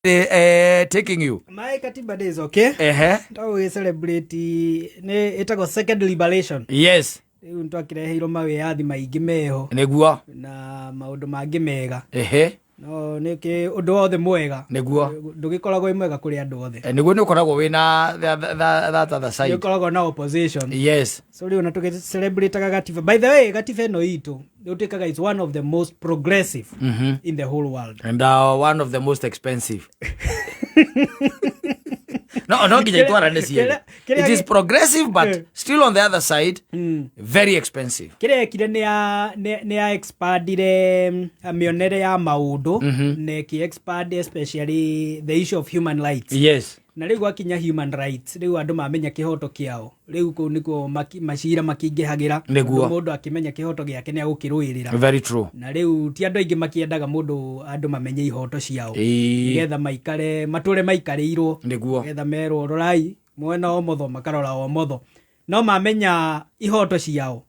Taking you? My Katiba Day is okay. Ehe. Tagũgĩ celebrate nĩ ĩtagwo second liberation. Rĩu nĩtwakĩreheirwo mawĩyathi maingĩ meho na maũndũ mangĩ mega. No nĩ kĩ ũndũ wothe mwega ndũgĩkoragwo wĩ mwega kũrĩ andũ othe. Nĩguo, nĩ ũkoragwo wĩna that other Nĩ side. ũkoragwo na opposition. So rĩu na tũgĩ celebrate gatiba. By the way, gatiba ĩno itũ ũtuĩkaga is one of the most progressive in the whole world. And one of the most expensive. No nginya itwarane cierĩ. Kĩrĩa It is progressive, but still on the other side, very expensive. Kĩrĩa ekire nĩ ya expandire mĩonere ya maũndũ na ĩkĩ expand especially the issue of human rights. Na rĩu gwakinya human rights, rĩu andũ mamenya kĩhoto kĩao, rĩu kũu nĩkuo macira makĩingĩhagĩra. Tondũ mũndũ akĩmenya kĩhoto gĩake nĩ agũkĩrũĩrĩra. Very true. Na rĩu ti andũ aingĩ makĩendaga mũndũ andũ mamenye ihoto ciao nĩgetha maikare matũre maikarĩirwo, nĩgetha merwo rorai mwena wa ũmotho, makarora wa ũmotho. No mamenya ihoto ciao,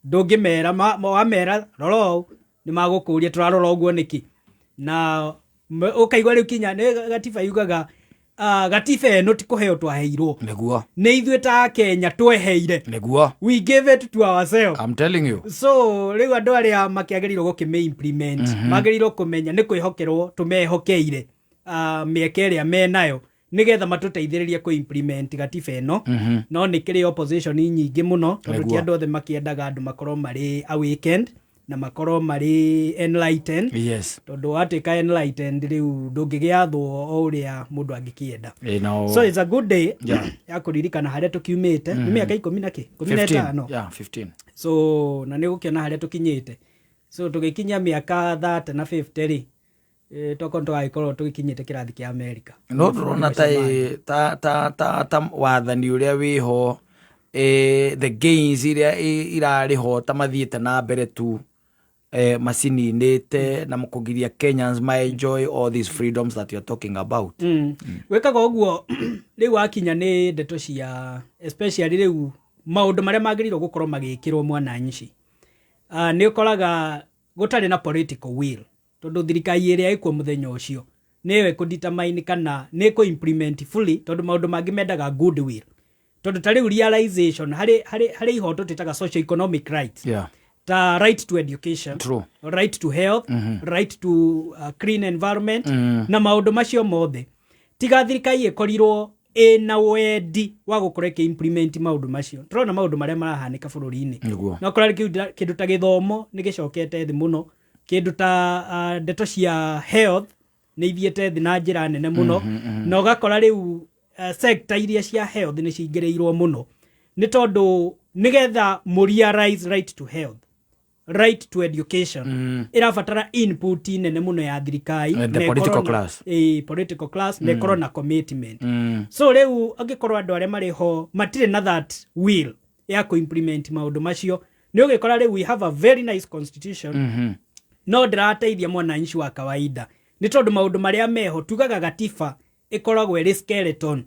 ndũngĩmera wamera rora ũũ, nĩ magũkũria tũrarora ũguo nĩkĩ. Na ũkaigua rĩu kinya nĩ gatiba yugaga, gatiba ĩno ti kũheo twaheirwo, nĩ ithuĩ ta Kenya tweheire. We gave it to ourselves. I'm telling you. So rĩu andũ arĩa makĩagĩrĩirwo gũkĩmĩ implement magĩrĩirwo kũmenya nĩ kwĩhokerwo tũmehokeire mĩeke ĩrĩa menayo nĩgetha matũteithĩrĩrie kũ implement gatiba ĩno. No nĩ kĩrĩ opposition nyingĩ mũno, tondũ ti andũ othe makĩendaga andũ makorwo marĩ awakened na makorwo marĩ enlightened, tondũ watuĩka enlightened, rĩu ndũngĩgĩathwo o ũrĩa mũndũ angĩkĩenda. So it's a good day ya kũririkana harĩa tũkiumĩte. Nĩ mĩaka 10 na kĩ, 15. 15. Yeah, 15. So na nĩ gũkĩona harĩa tũkinyĩte. So tũgĩkinya mĩaka 30 na 50 rĩ, tokorwo tũgagĩkorwo tũgĩkinyĩte kĩrathi kĩa America. No tũrona ta wathani ũrĩa wĩho, the gains iria irarĩ ho, ta mathiĩte na mbere tu macininĩte na kũgiria Kenyans ma enjoy all these freedoms that you're talking about. Gwĩkaga ũguo rĩu wakinya nĩ ndeto cia especially rĩu maũndũ marĩa magĩrĩirwo gũkorwo magĩkĩrwo mwananchi, nĩ ũkoraga gũtarĩ na political will, tondũ thirikari ĩrĩa ĩkuo mũthenya ũcio nĩyo ĩkũ-determine kana nĩ ĩkũ-implement fully, tondũ maũndũ mangĩ mendaga goodwill. Tondũ ta rĩu realization harĩ ihoto twĩtaga socio economic rights, ta right to education, right to health, right to clean environment na maũndũ macio mothe, tiga thirikari ĩkorirwo ĩna wendi wa gũkorwo ĩkĩ-implement maũndũ macio. Tũrona maũndũ marĩa marahanĩka bũrũri-inĩ. No kũrĩa kĩndũ ta gĩthomo nĩ gĩcokete thĩ mũno, kĩndũ ta ndeto cia health nĩ ithiĩte thĩ na njĩra nene mũno, na ũgakora rĩu sector iria cia health nĩ cingĩrĩirwo mũno, nĩ tondũ nĩgetha mũ realize right to health, right to education, ĩrabatara input nene mũno ya thirikari And the na ĩkorwo political class. Political class, na ĩkorwo na commitment. So rĩu angĩkorwo andũ arĩa marĩ ho matirĩ na that will ya kũ-implement maũndũ macio, nĩ ũgĩkora rĩu we have a very nice constitution, no ndĩrateithia mwananchi wa kawaida, nĩ tondũ maũndũ marĩa meho, tugaga gatiba ĩkoragwo ĩrĩ skeleton.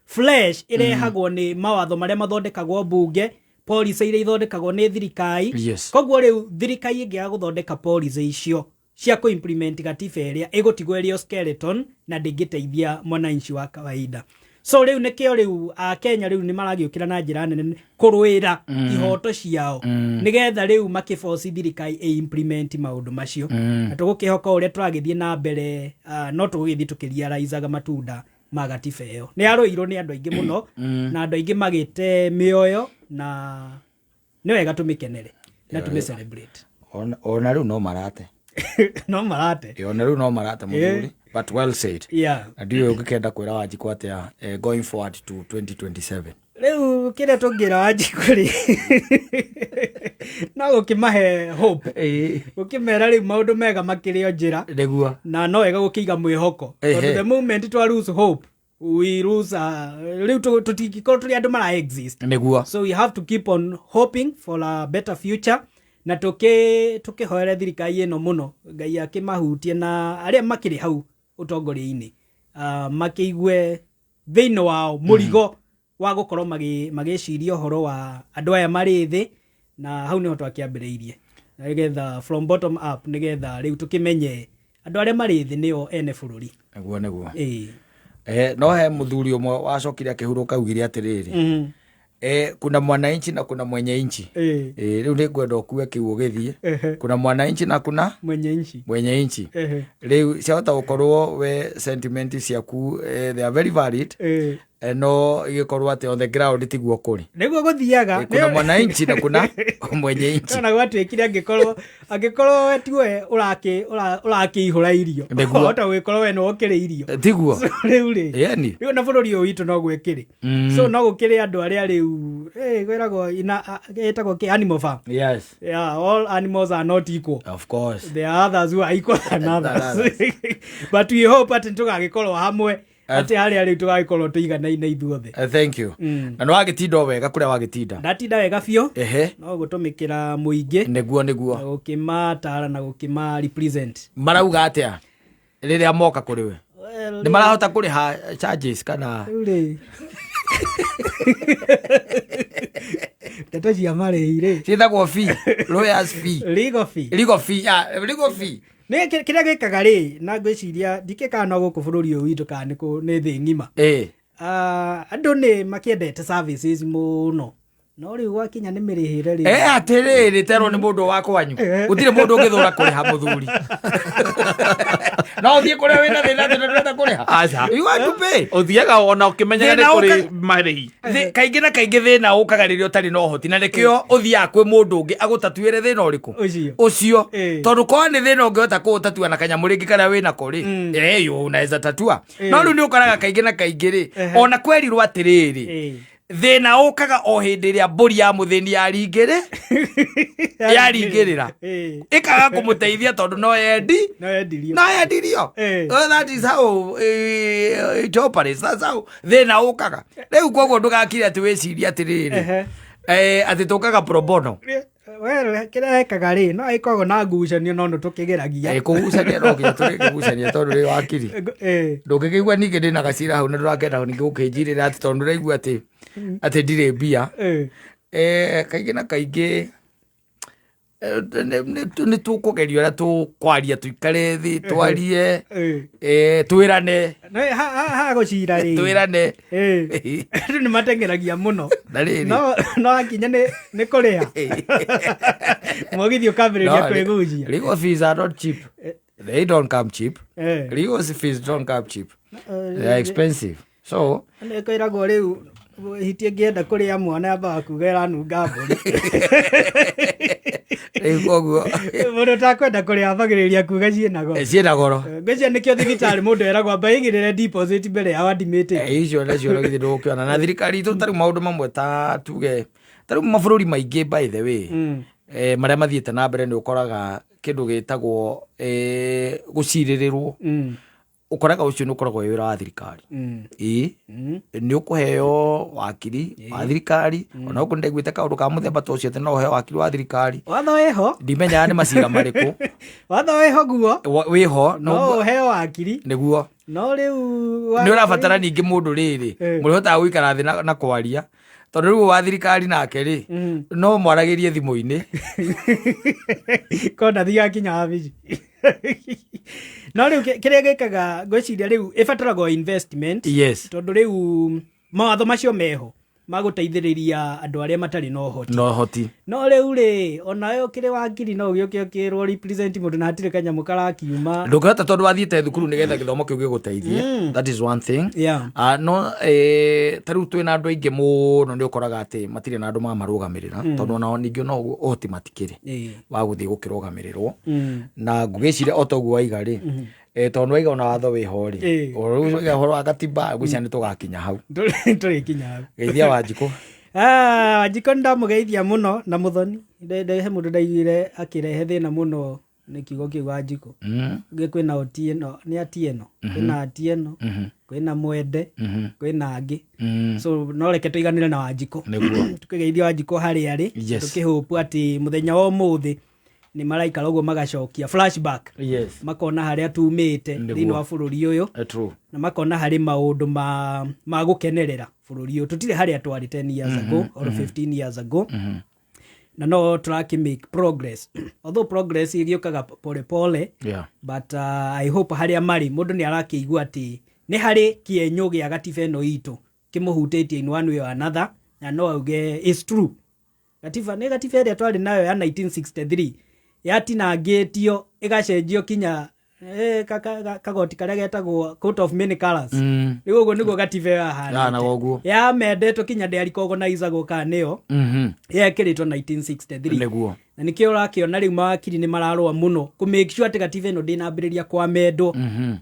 Flesh ĩrehagwo nĩ mawatho marĩa mathondekagwo mbunge, policy iria ithondekagwo nĩ thirikari. Koguo rĩu thirikari ĩngĩaga gũthondeka policy icio cia kũ-implement gatiba ĩrĩa ĩgũtigwo ĩrĩ o skeleton na ndĩngĩteithia mwananchi wa kawaida. So rĩu nĩkĩo rĩu Akenya rĩu nĩ maragĩũkĩra na njĩra nene kũrũĩra ihoto ciao, nĩgetha rĩu makĩboci thirikari ĩ-implement maũndũ macio. Na tũgũkĩhoka ũrĩa tũragĩthiĩ na mbere, no tũgũgĩthiĩ tũkĩriaraizaga matunda ma gatiba ĩyo. Nĩ yarũirwo nĩ andũ aingĩ mũno na andũ aingĩ magĩte mĩoyo, na nĩ wega tũmĩkenere na tũmĩ celebrate. Ona rĩu no marate. No marate. Ona rĩu no marate, mũthuri, but well said. Na ndiũĩ ũngĩkenda kwĩra Wanjikũ atĩa, going forward to 2027? Rĩu kĩrĩa tũngĩra Wanjikũ rĩ, no gũkĩmahe hope, gũkĩmera rĩu maũndũ mega makĩrĩ o njĩra. Na no wega gũkĩiga mwĩhoko, tondũ the moment twa lose hope, we lose, rĩu tũtingĩkorwo tũrĩ andũ mara exist. So we have to keep on hoping for a better future, na tũkĩhoere thirikari ĩno mũno, Ngai akĩmahutie na arĩa makĩrĩ hau ũtongoria-inĩ, makĩigue thĩinĩ wao mũrigo wa gũkorwo magĩciria ũhoro wa andũ aya marĩ thĩ. Na hau nĩho twakĩambĩrĩirie, na nĩgetha from bottom up, nĩgetha rĩu tũkĩmenye andũ arĩa marĩ thĩ nĩo ene bũrũri. Nĩguo nĩguo. Ĩĩ. No he mũthuri ũmwe wacokire akĩhurũka augire atĩrĩrĩ, kuna mwananchi na kuna mwenye nchi. Rĩu nĩ ngwenda ũkue kĩu ũgĩthiĩ. Kuna mwananchi na kuna mwenye nchi. Mwenye nchi. Rĩu ciahota gũkorwo we sentiment ciaku, they are very valid, no igĩkorwo atĩ on the ground tiguo kũrĩ. Nĩguo gũthiaga. Kuna mwananchi na kuna mwenye nchi. Ona gwatuĩkire angĩkorwo we tiwe ũrakĩihũra irio, Nĩguo. wahota gũgĩkorwo we nĩwe ũkĩrĩ irio. Tiguo. So, rĩu rĩ, Yani. Rĩu na bũrũri ũyũ witũ no gwĩkĩrĩ, so no gũkĩrĩ andũ arĩa rĩu kwĩragwo ĩtagwo kĩ, animal farm. Yeah, all animals are not equal. Of course. There are others who are equal than others, but we hope atĩ tũgagĩkorwo hamwe, atĩ harĩa rĩu tũgagĩkorwo tũiganaine ithuothe. Thank you. Na nĩ wagĩtinda o wega kũrĩa wagĩtinda? Ndatinda wega biũ. No gũtũmĩkĩra mũingĩ Nĩguo na nĩguo. Gũkĩmatara na gũkĩma represent. Marauga atĩa rĩrĩa moka kũrĩ we? Well, Nĩ marahota kũrĩha charges kana? Rĩu rĩ, ndeto cia marĩhi rĩ, Ciĩtagwo fee, lawyers fee. Legal fee. Legal fee, ah, legal fee. Nĩ kĩrĩa gĩkaga rĩ, na ngwĩciria ndikĩkaga no gũkũ bũrũri ũyũ witũ kana nĩ thĩ ng'ima. Ah, andũ nĩ makĩendete services mũno, no rĩu gwakinya nĩ mĩrĩhĩre rĩ, Atĩrĩrĩ, terwo nĩ mũndũ wa kwanyu, gũtirĩ mũndũ ũngĩthũra kũrĩha mũthuri. No ũthiĩ kũrĩa wĩna thĩna atĩ ndũrenda kũrĩha? Aca. You want to pay. Ũthiaga ona ũkĩmenyaga Thĩna nĩ kũrĩ marĩhi. Kaingĩ na kaingĩ thĩna ũkaga rĩrĩa ũtarĩ na ũhoti, na nĩkĩo ũthiaga kwĩ mũndũ ũngĩ agũtatuĩre thĩna ũrĩkũ. Ũcio. Ũcio. Tondũ korwo nĩ thĩna ũngĩhota kũũtatua na kanyamũ rĩngĩ karĩa wĩnako rĩ, yo unaweza tatua. No rĩu nĩ ũkoraga kaingĩ na kaingĩ rĩ, ona kwerirwo atĩrĩrĩ, thĩna ũkaga o hĩndĩ ĩrĩa mbũri ya mũthĩni yaringĩrĩ yaringĩrĩra, ĩkaga kũmũteithia tondũ no yendi No yendirio. No yendirio. Well, that is how it operates. That's how thĩna ũkaga rĩu. Koguo ndũgakire atĩ wĩcirie atĩrĩrĩ, atĩ tũkaga pro bono. Well, kĩrĩa ekaga rĩ, no ĩkoragwo na ngucanio, no nĩ tũkĩgeragia. Kũgucania no nginya tũrĩkĩgucania tondũ rĩ wakiri ndũngĩkĩigua ningĩ ndĩna gacira hau na ndũrakenda ningĩ gũkĩnjirĩra atĩ tondũ ndũraigua atĩ ndirĩ mbia. Kaingĩ na kaingĩ nĩ tũkũgeria ũrĩa tũkwaria, tũikare thĩ twarie, twĩrane. No, ha gũcira rĩ, Twĩrane. Andũ nĩ mateng'eragia mũno. Na rĩrĩ, no akinya nĩ kũrĩha, mũgithi ũkambĩrĩria No, kwĩgucia. Legal fees are not cheap. They don't come cheap. Legal fees don't come cheap. They are expensive. So, Nĩ kwĩragwo rĩu hiti ĩngĩenda kũrĩa mwana yambaga kuga ĩranunga mbũri. Rĩu koguo Mũndũ ũtakwenda kũrĩa ambagĩrĩria kuga ciĩna goro. Ciĩna goro. Ngwĩciria nĩkĩo thibitarĩ mũndũ eragwo amba aigĩrĩre deposit mbere ya admitted. Icio nacio no githĩ ndũgũkĩona na thirikari itũ tarĩu maũndũ mamwe, ta tuge tarĩu mabũrũri maingĩ, by the way, marĩa mathiĩte na mbere, nĩ ũkoraga kĩndũ gĩtagwo gũcirĩrĩrwo, ũkoraga ũcio nĩ ũkoragwo wĩ wĩra wa thirikari. Ĩĩ, nĩ ũkũheo wakiri wa thirikari. Ona gũkũ nĩndaiguĩte kaũndũ ka mũthemba ta ũcio atĩ no ũheo wakiri wa thirikari. Watho wĩho. Ndimenyaga nĩ macira marĩkũ. Watho wĩho guo. Wĩho. No ũheo wakiri. Nĩguo. No rĩu Nĩ ũrabatara ningĩ mũndũ rĩrĩ mũrĩhotaga gũikara thĩ na kwaria, tondũ rĩu wa thirikari nake rĩ, no mwaragĩrie thimũ-inĩ. Kona thigakinya wabici. No rĩu kĩrĩa gĩkaga, ngwĩciria rĩu ĩbataragwo investment, tondũ rĩu mawatho macio meho magũteithĩrĩria andũ arĩa matarĩ na ũhoti. No hoti. No rĩu rĩ, onawe ũkĩrĩ wakiri no ũgĩũke ũkĩrwo represent mũndũ na hatirĩ kanyamũ karakiuma. Ndũngĩhota tondũ wathiĩte thukuru nĩgetha gĩthomo kĩu gĩgũteithie. That is one thing. No ta rĩu twĩna andũ aingĩ mũno nĩ ũkoraga atĩ matirĩ na andũ mamarũgamĩrĩra, tondũ onao ningĩ no ũguo ũhoti matikĩrĩ wa gũthiĩ gũkĩrũgamĩrĩrwo. Na ngũgĩciria o toguo waiga rĩ, tondũ nĩwaiga ona watho wĩho rĩ, ũhoro ũcio ũhoro wa gatiba, ngwĩciria nĩ tũgakinya hau. Tũrĩkinya hau. Geithia Wanjikũ. Ah, Wanjikũ nĩ ndamũgeithia mũno na Mũthoni. He mũndũ ndaiguire akĩrehe thĩna mũno nĩ kiugo kĩu Wanjikũ. Ngĩ kwĩna Otieno, nĩ Atieno, kwĩna Atieno, kwĩna Mwende, kwĩna angĩ. So no reke tũiganĩre na Wanjikũ. Tũkĩgeithia Wanjikũ harĩa arĩ. Tũkĩhũpu atĩ mũthenya wa ũmũthĩ nĩ maraikara ũguo magacokia flashback, makona harĩa tumĩte thĩinĩ wa bũrũri ũyũ, na makona harĩ maũndũ ma gũkenerera bũrũri ũyũ. Tũtirĩ harĩa twarĩ 10 years ago or 15 years ago. Na no tũrakĩ make progress, although progress ĩgĩũkaga pole pole. But I hope harĩa marĩ mũndũ nĩ arakĩigua atĩ nĩ harĩ kĩenyũ gĩa gatiba ĩno itũ kĩmũhutĩtie in one way or another, na no auge it's true, gatiba nĩ gatiba ĩrĩa twarĩ nayo ya 1963 yatinangĩtio ĩgacenjio kinya kagoti karĩa getagwo coat of many colors. Rĩu ũguo nĩguo gatiba ĩyo Yahanaga ũguo. Yamendetwo kinya ndĩarikogonaizagwo kana nĩyo yekĩrĩtwo 1963. Na nĩkĩo ũrakĩona rĩu mawakiri nĩ mararũa mũno kũ make sure atĩ gatiba ĩno ndĩnambĩrĩria kwamendwo,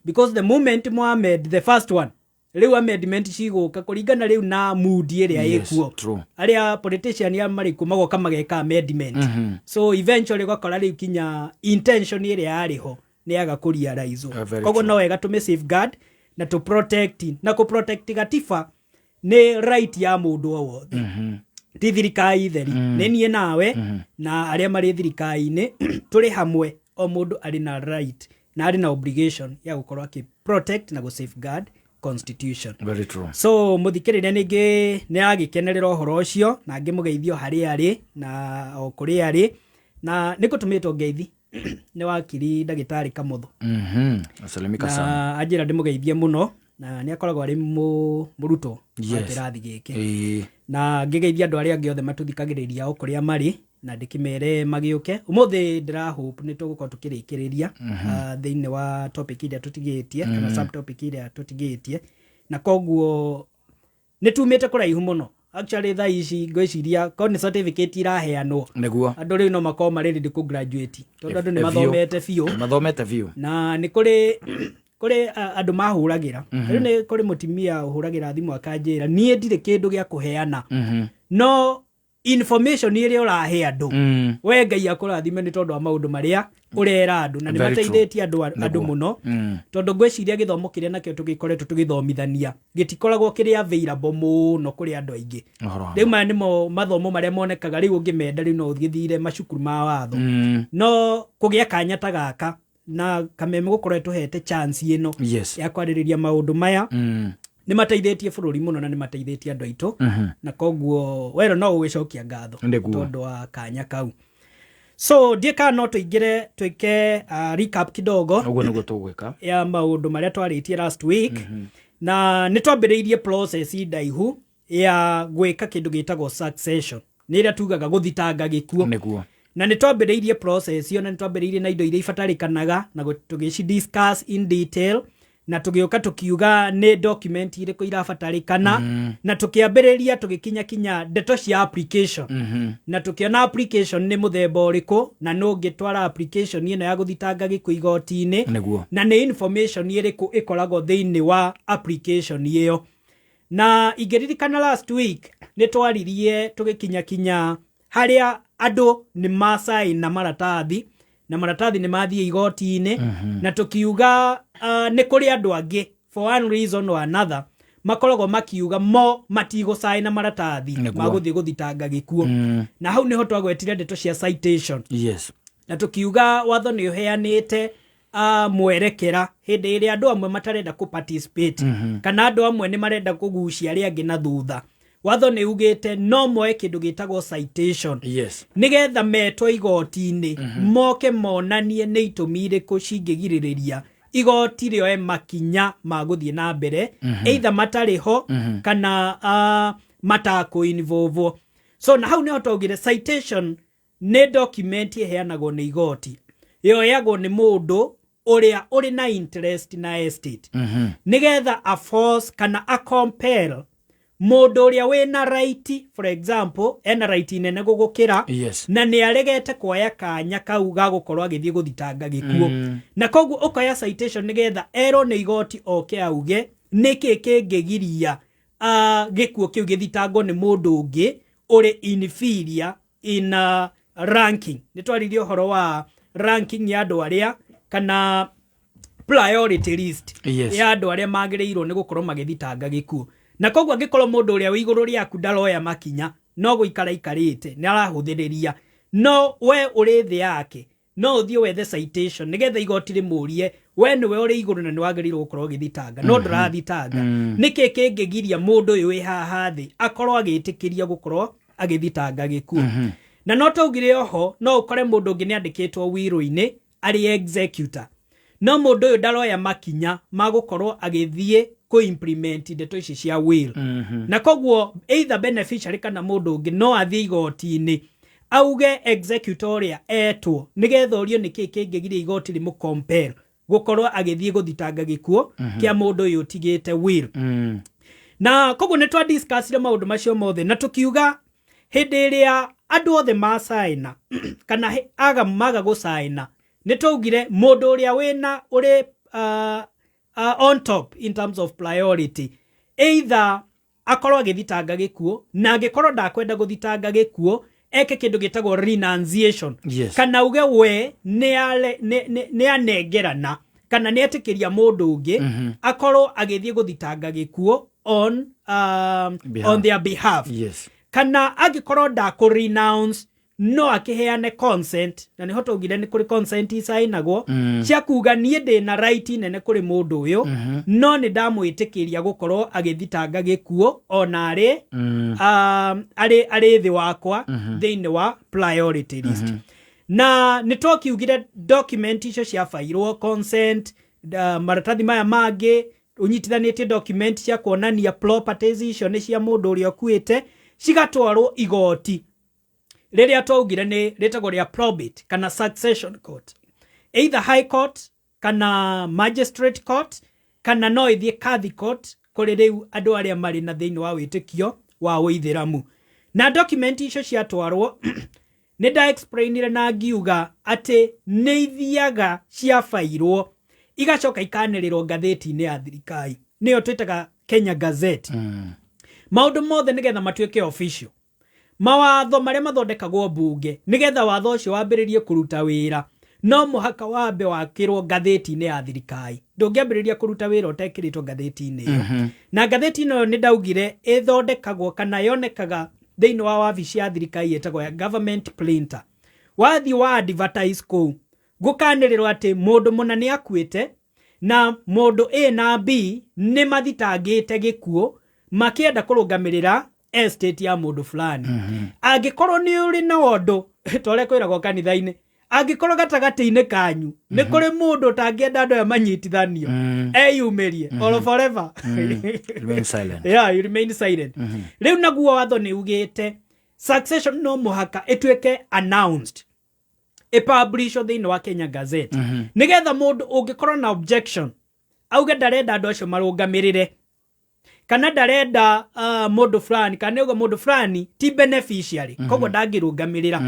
because the moment mwamend the first one, rĩu amendment cigũka kũringana rĩu na mood ĩrĩa ĩkuo. Arĩa politician ya marĩ kuo magoka mageka amendment. So eventually ũgakora rĩu kinya intention ĩrĩa yarĩ ho nĩ yaga kũrealize. Very Koguo true. no wega tũmĩ safeguard na tũ protect, na kũ protect gatiba nĩ right ya mũndũ o wothe, ti thirikari theri, nĩ niĩ nawe na arĩa marĩ thirikari-inĩ tũrĩ hamwe. O mũndũ arĩ na right na arĩ na obligation ya gũkorwo akĩ protect na gũ safeguard constitution. Very true. So mũthikĩrĩria ningĩ nĩ agĩkenerera ũhoro ũcio na ngĩmũgeithio harĩa arĩ na o kũrĩa arĩ, na nĩ gũtũmĩtwo ngeithi nĩ wakiri ndagĩtarĩ Kamotho. Asalimika sana. Na anjĩra ndĩmũgeithie mũno, na nĩ akoragwo arĩ mũrutwo wa kĩrathi gĩkĩ. Na ngĩgeithia andũ arĩa angĩ othe matũthikagĩrĩria o kũrĩa marĩ, na ndĩkĩmere magĩũke ũmũthĩ. Ndĩra hope nĩ tũgũkorwo tũkĩrĩkĩrĩria thĩinĩ wa topic iria tũtigĩtie kana subtopic iria tũtigĩtie, na koguo nĩ tumĩte kũraihu mũno. Actually, thaa ici ngwĩciria korwo nĩ certificate iraheanwo, andũ rĩu no makorwo marĩ ready kũ graduate, tondũ andũ nĩ mathomete biũ. Mathomete biũ. Na nĩ kũrĩ andũ mahũragĩra rĩu, nĩ kũrĩ mũtumia ũhũragĩra thimũ akanjĩra niĩ ndirĩ kĩndũ gĩa kũheana, no information ĩrĩa ũrahe andũ, we Ngai akũrathime nĩ tondũ wa maũndũ marĩa ũrera andũ, na nĩ Very true. mateithĩtie andũ mũno, tondũ ngwĩciria gĩthomo kĩrĩa nakĩo tũgĩkoretwo tũgĩthomithania gĩtikoragwo kĩrĩ available mũno kũrĩ andũ aingĩ. Ũhoro wa Rĩu maya nĩmo mathomo marĩa monekaga rĩu ũngĩmenda rĩu no ũgĩthire macukuru ma watho, no kũgĩa kanya ta gaka na kameme gũkorwo ĩtũhete chance ĩno ya kwarĩrĩria maũndũ maya, nĩ mateithĩtie bũrũri mũno na nĩ mateithĩtie andũ aitũ, na koguo wero no gũgĩcokia ngatho tondũ wa kanya kau. So ndiĩ kana no tũingĩre twĩke recap kidogo Ũguo nĩguo tũgwĩka. ya maũndũ marĩa twarĩtie last week. Na nĩ twambĩrĩirie process ndaihu ya gwĩka kĩndũ gĩtagwo succession, nĩ ĩrĩa tugaga gũthitanga gĩkuũ. Na nĩ twambĩrĩirie process ĩyo, na nĩ twambĩrĩirie na indo iria ibatarĩkanaga na tũgĩci discuss in detail, na tũgĩũka tũkiuga nĩ document irĩkũ irabatarĩkana, na tũkĩambĩrĩria tũgĩkinya kinya ndeto cia application, na tũkĩona application nĩ mũthemba ũrĩkũ, na nũ ũngĩtwara application ĩno ya gũthitanga gĩkuũ igoti-inĩ, na nĩ information ĩrĩkũ ĩkoragwo thĩinĩ wa application ĩyo. Na ingĩririkana last week nĩ twaririe tũgĩkinya kinya harĩa andũ nĩ macaina maratathi, na maratathi nĩ mathiĩ igoti-inĩ, na tũkiuga nĩ kũrĩ andũ angĩ for one reason or another makoragwo makiuga mo matigũcaina maratathi magũthiĩ gũthitanga gĩkuũ. Na hau nĩho twagwetire ndeto cia citation, na tukiuga watho nĩ ũheanĩte mwerekera hĩndĩ ĩrĩa andũ amwe matarenda kũ participate, kana andũ amwe nĩ marenda kũgucia arĩa angĩ na thutha. Watho nĩ ugĩte no moe kĩndũ gĩtagwo citation, nĩgetha metwo igoti-inĩ moke monanie nĩ itũmi irĩkũ cingĩgirĩrĩria igoti rĩoe makinya ma gũthiĩ na mbere, either matarĩ ho kana matakũ-involve. So na hau nĩho twaugire citation nĩ document ĩheanagwo nĩ igoti, yoyagwo nĩ mũndũ ũrĩa ũrĩ na interest na estate, nĩgetha a force kana a compel mũndũ ũrĩa wĩna right, for example ena right nene gũgũkĩra, na nĩ aregete kuoya kanya kau ga gũkorwo agĩthiĩ gũthitanga gĩkuũ. Na koguo ũkoya citation nĩgetha erwo nĩ igoti oke auge nĩkĩ kĩngĩgiria gĩkuũ kĩu gĩthitangwo nĩ mũndũ ũngĩ ũrĩ inferior in ranking. Nĩ twaririe ũhoro wa ranking ya andũ arĩa kana priority list ya andũ arĩa magĩrĩirwo nĩ gũkorwo magĩthitanga gĩkuũ. Na koguo angĩkorwo mũndũ ũrĩa wĩ igũrũ rĩaku ndaroya makinya, no gũikara ikarĩte nĩ arahũthĩrĩria, no we ũrĩ thĩ yake no ũthiĩ wethe citation nĩgetha igoti rĩmũrie, we nĩwe ũrĩ igũrũ na nĩ wagĩrĩirwo gũkorwo ũgĩthitanga, no ndũrathitanga, nĩkĩ kĩngĩgiria mũndũ ũyũ wĩ haha thĩ akorwo agĩtĩkĩria gũkorwo agĩthitanga gĩkuũ? Na no twaugire oho no ũkore mũndũ ũngĩ nĩ andĩkĩtwo will-inĩ arĩ executor, no mũndũ ũyũ ndaroya makinya ma gũkorwo agĩthiĩ kũ implement ndeto ici cia will. Na koguo either beneficiary kana mũndũ ũngĩ no athiĩ igoti-inĩ auge executor ũrĩa etwo, nĩgetha orio nĩkĩ kĩngĩgiria igoti rĩmũ compel gũkorwo agĩthiĩ gũthitanga gĩkuũ kĩa mũndũ ũyũ ũtigĩte will. Na koguo nĩ twa discussire maũndũ macio mothe na tũkiuga hĩndĩ ĩrĩa andũ othe macaina kana aga maga gũcaina, nĩ twaugire mũndũ ũrĩa wĩna ũrĩ on top in terms of priority, either akorwo agĩthitanga gĩkuũ, na angĩkorwo ndakwenda gũthitanga gĩkuũ, eke kĩndũ gĩtagwo renunciation, kana uge we nĩ anengerana kana nĩ etĩkĩria mũndũ ũngĩ akorwo agĩthiĩ gũthitanga gĩkuũ Behalf. on their behalf. Kana angĩkorwo ndakũ renounce, no akĩheane consent, na nĩho twaugire nĩ kũrĩ consent icainagwo cia kuga niĩ ndĩna right nene kũrĩ mũndũ ũyũ, no nĩ ndamwĩtĩkĩria gũkorwo agĩthitanga gĩkuũ ona arĩ arĩ thĩ wakwa thĩinĩ wa priority list. Na nĩ twakiugire document icio ciabairwo consent, maratathi maya mangĩ ũnyitithanĩtie document cia kuonania properties icio nĩ cia mũndũ ũrĩa ũkuĩte, cigatwarwo igoti rĩrĩa twaugire nĩ rĩtagwo rĩa probate kana succession court, either high court kana magistrate court, kana no ĩthiĩ kadhi court kũrĩ rĩu andũ arĩa marĩ na thĩinĩ wa wĩtĩkio wa ũithĩramu. Na document icio ciatwarwo, nĩ nda explainire na ngiuga atĩ nĩ ithiaga ciabairwo igacoka ikanĩrĩrwo ngathĩti-inĩ ya thirikari, nĩyo twĩtaga Kenya Gazette. Maũndũ mothe nĩgetha matuĩke official, mawatho marĩa mathondekagwo mbunge, nĩgetha watho ũcio wambĩrĩrie kũruta wĩra, no mũhaka wambe wakĩrwo ngathĩti-inĩ ya thirikari. Ndũngĩambĩrĩria kũruta wĩra ũtekĩrĩtwo ngathĩti-inĩ ĩyo. Na ngathĩti ĩno nĩ ndaugire ĩthondekagwo kana yonekaga thĩinĩ wa wabici ya thirikari ĩtagwo ya government printer. Wathiĩ wa advertise kũu, gũkanĩrĩrwo atĩ mũndũ mũna nĩ akuĩte na mũndũ A na B nĩ mathitangĩte gĩkuũ makĩenda kũrũgamĩrĩra estate ya mũndũ fulani. Angĩkorwo nĩ ũrĩ na ũndũ ta ũrĩa kwĩragwo kanitha-inĩ, angĩkorwo gatagatĩ-inĩ kanyu nĩ kũrĩ mũndũ ũtangĩenda andũ aya manyitithanio, eyumĩrie or forever. Remain silent. Yeah, you remain silent. Rĩu naguo watho nĩ ugĩte succession no mũhaka ĩtuĩke announced, ĩpublishwo thĩinĩ wa Kenya Gazette, nĩgetha mũndũ ũngĩkorwo na objection auge ndarenda andũ acio marũgamĩrĩre, kana ndarenda mũndũ fulani, kana nĩuga mũndũ fulani ti beneficiary, koguo ndangĩrũgamĩrĩra,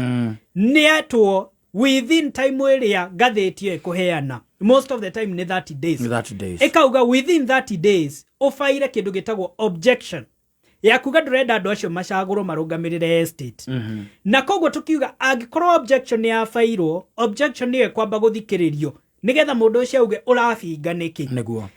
nĩ etwo within time ĩrĩa ngathĩti ĩyo ĩkũheana. Most of the time nĩ 30 days. 30 days. Ĩkauga within 30 days ũbaire kĩndũ gĩtagwo objection ya kuga ndũrenda andũ acio macagũrwo marũgamĩrĩre estate. Na koguo tũkiuga angĩkorwo objection nĩ yabairwo, objection nĩyo ĩkwamba gũthikĩrĩrio nĩgetha mũndũ ũcio auge ũrabinga nĩkĩ.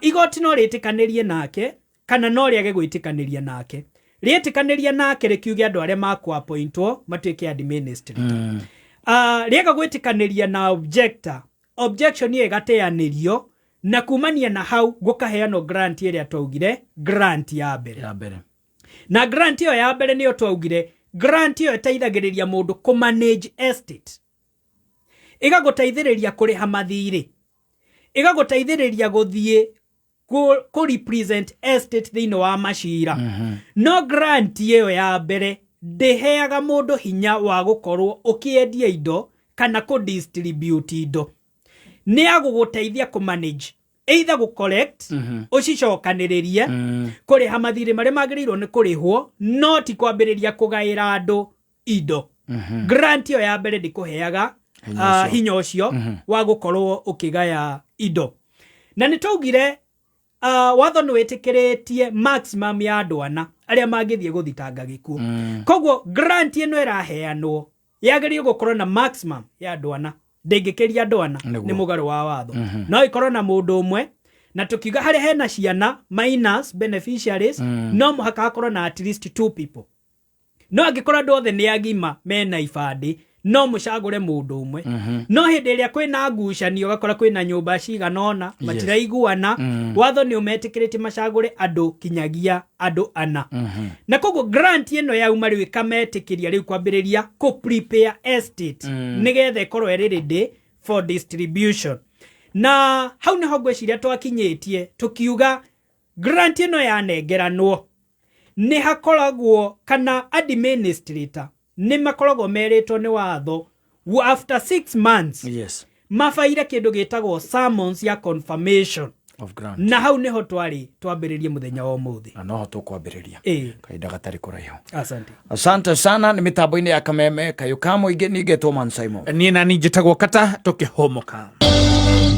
Igoti no rĩtĩkanĩrie nake kana no rĩage gwĩtĩkanĩria nake. Rĩetĩkanĩria nake, rĩkiuge andũ arĩa makũ-appointwo matuĩke administrator. Rĩaga gwĩtĩkanĩria na objector, objection ĩyo ĩgateanĩrio, na kumania na hau gũkaheanwo grant ĩrĩa twaugire, grant ya mbere. Ya mbere. Na grant ĩyo ya mbere nĩyo twaugire, grant ĩyo ĩteithagĩrĩria mũndũ kũ manage estate, ĩgagũteithĩrĩria kũrĩha mathirĩ, ĩgagũteithĩrĩria gũthiĩ kũ represent estate thĩinĩ wa macira. No grant ĩyo ya mbere ndĩheaga mũndũ hinya wa gũkorwo ũkĩendia indo kana kũ distribute indo. Nĩ ya gũgũteithia kũ manage, either gũ collect, ũcicokanĩrĩrie, kũrĩha mathirĩ marĩa magĩrĩirwo nĩ kũrĩhwo, no ti kwambĩrĩria kũgaĩra andũ indo. Grant ĩyo ya mbere ndĩkũheaga Hinya ũcio. Hinya ũcio wa gũkorwo ũkĩgaya indo. Na nĩ twaugire watho nĩ wĩtĩkĩrĩtie maximum ya andũ ana arĩa mangĩthiĩ gũthitanga gĩkuũ. Koguo grant ĩno ĩraheanwo yagĩrĩirwo gũkorwo na maximum ya andũ ana, ndĩngĩkĩria andũ ana. Nĩ mũgarũ wa watho, no ĩkorwo na mũndũ ũmwe. Na tũkiuga harĩa hena ciana, minors beneficiaries, no mũhaka hakorwo na at least two people. No angĩkorwo andũ othe nĩ agima mena ibandĩ, No mũcagũre mũndũ ũmwe, no hĩndĩ ĩrĩa kwĩna ngucanio, ũgakora kwĩna nyũmba cigana ũna matiraiguana, watho nĩ ũmetĩkĩrĩtie macagũre andũ kinyagia andũ ana. Na koguo grant ĩno yauma rĩu ĩkametĩkĩria rĩu kwambĩrĩria kũ prepare estate nĩgetha ĩkorwo ĩrĩ ready for distribution. Na hau nĩho ngwĩciria twakinyĩtie, tũkiuga grant ĩno yanengeranwo nĩ hakoragwo kana administrator nĩ makoragwo merĩtwo nĩ watho after 6 months mabaire kĩndũ gĩtagwo summons ya confirmation of grant. Na hau nĩho twarĩ twambĩrĩrie mũthenya wa ũmũthĩ. Na noho tũkwambĩrĩria kahinda gatarĩ kũraihu. Asante. Asante sana. Nĩ mĩtambo-inĩ ya Kameme Kayũ ka Mũingĩ, ningetwo Man Simon. Niĩ nani njĩtagwo Kata tũkĩhũmũka.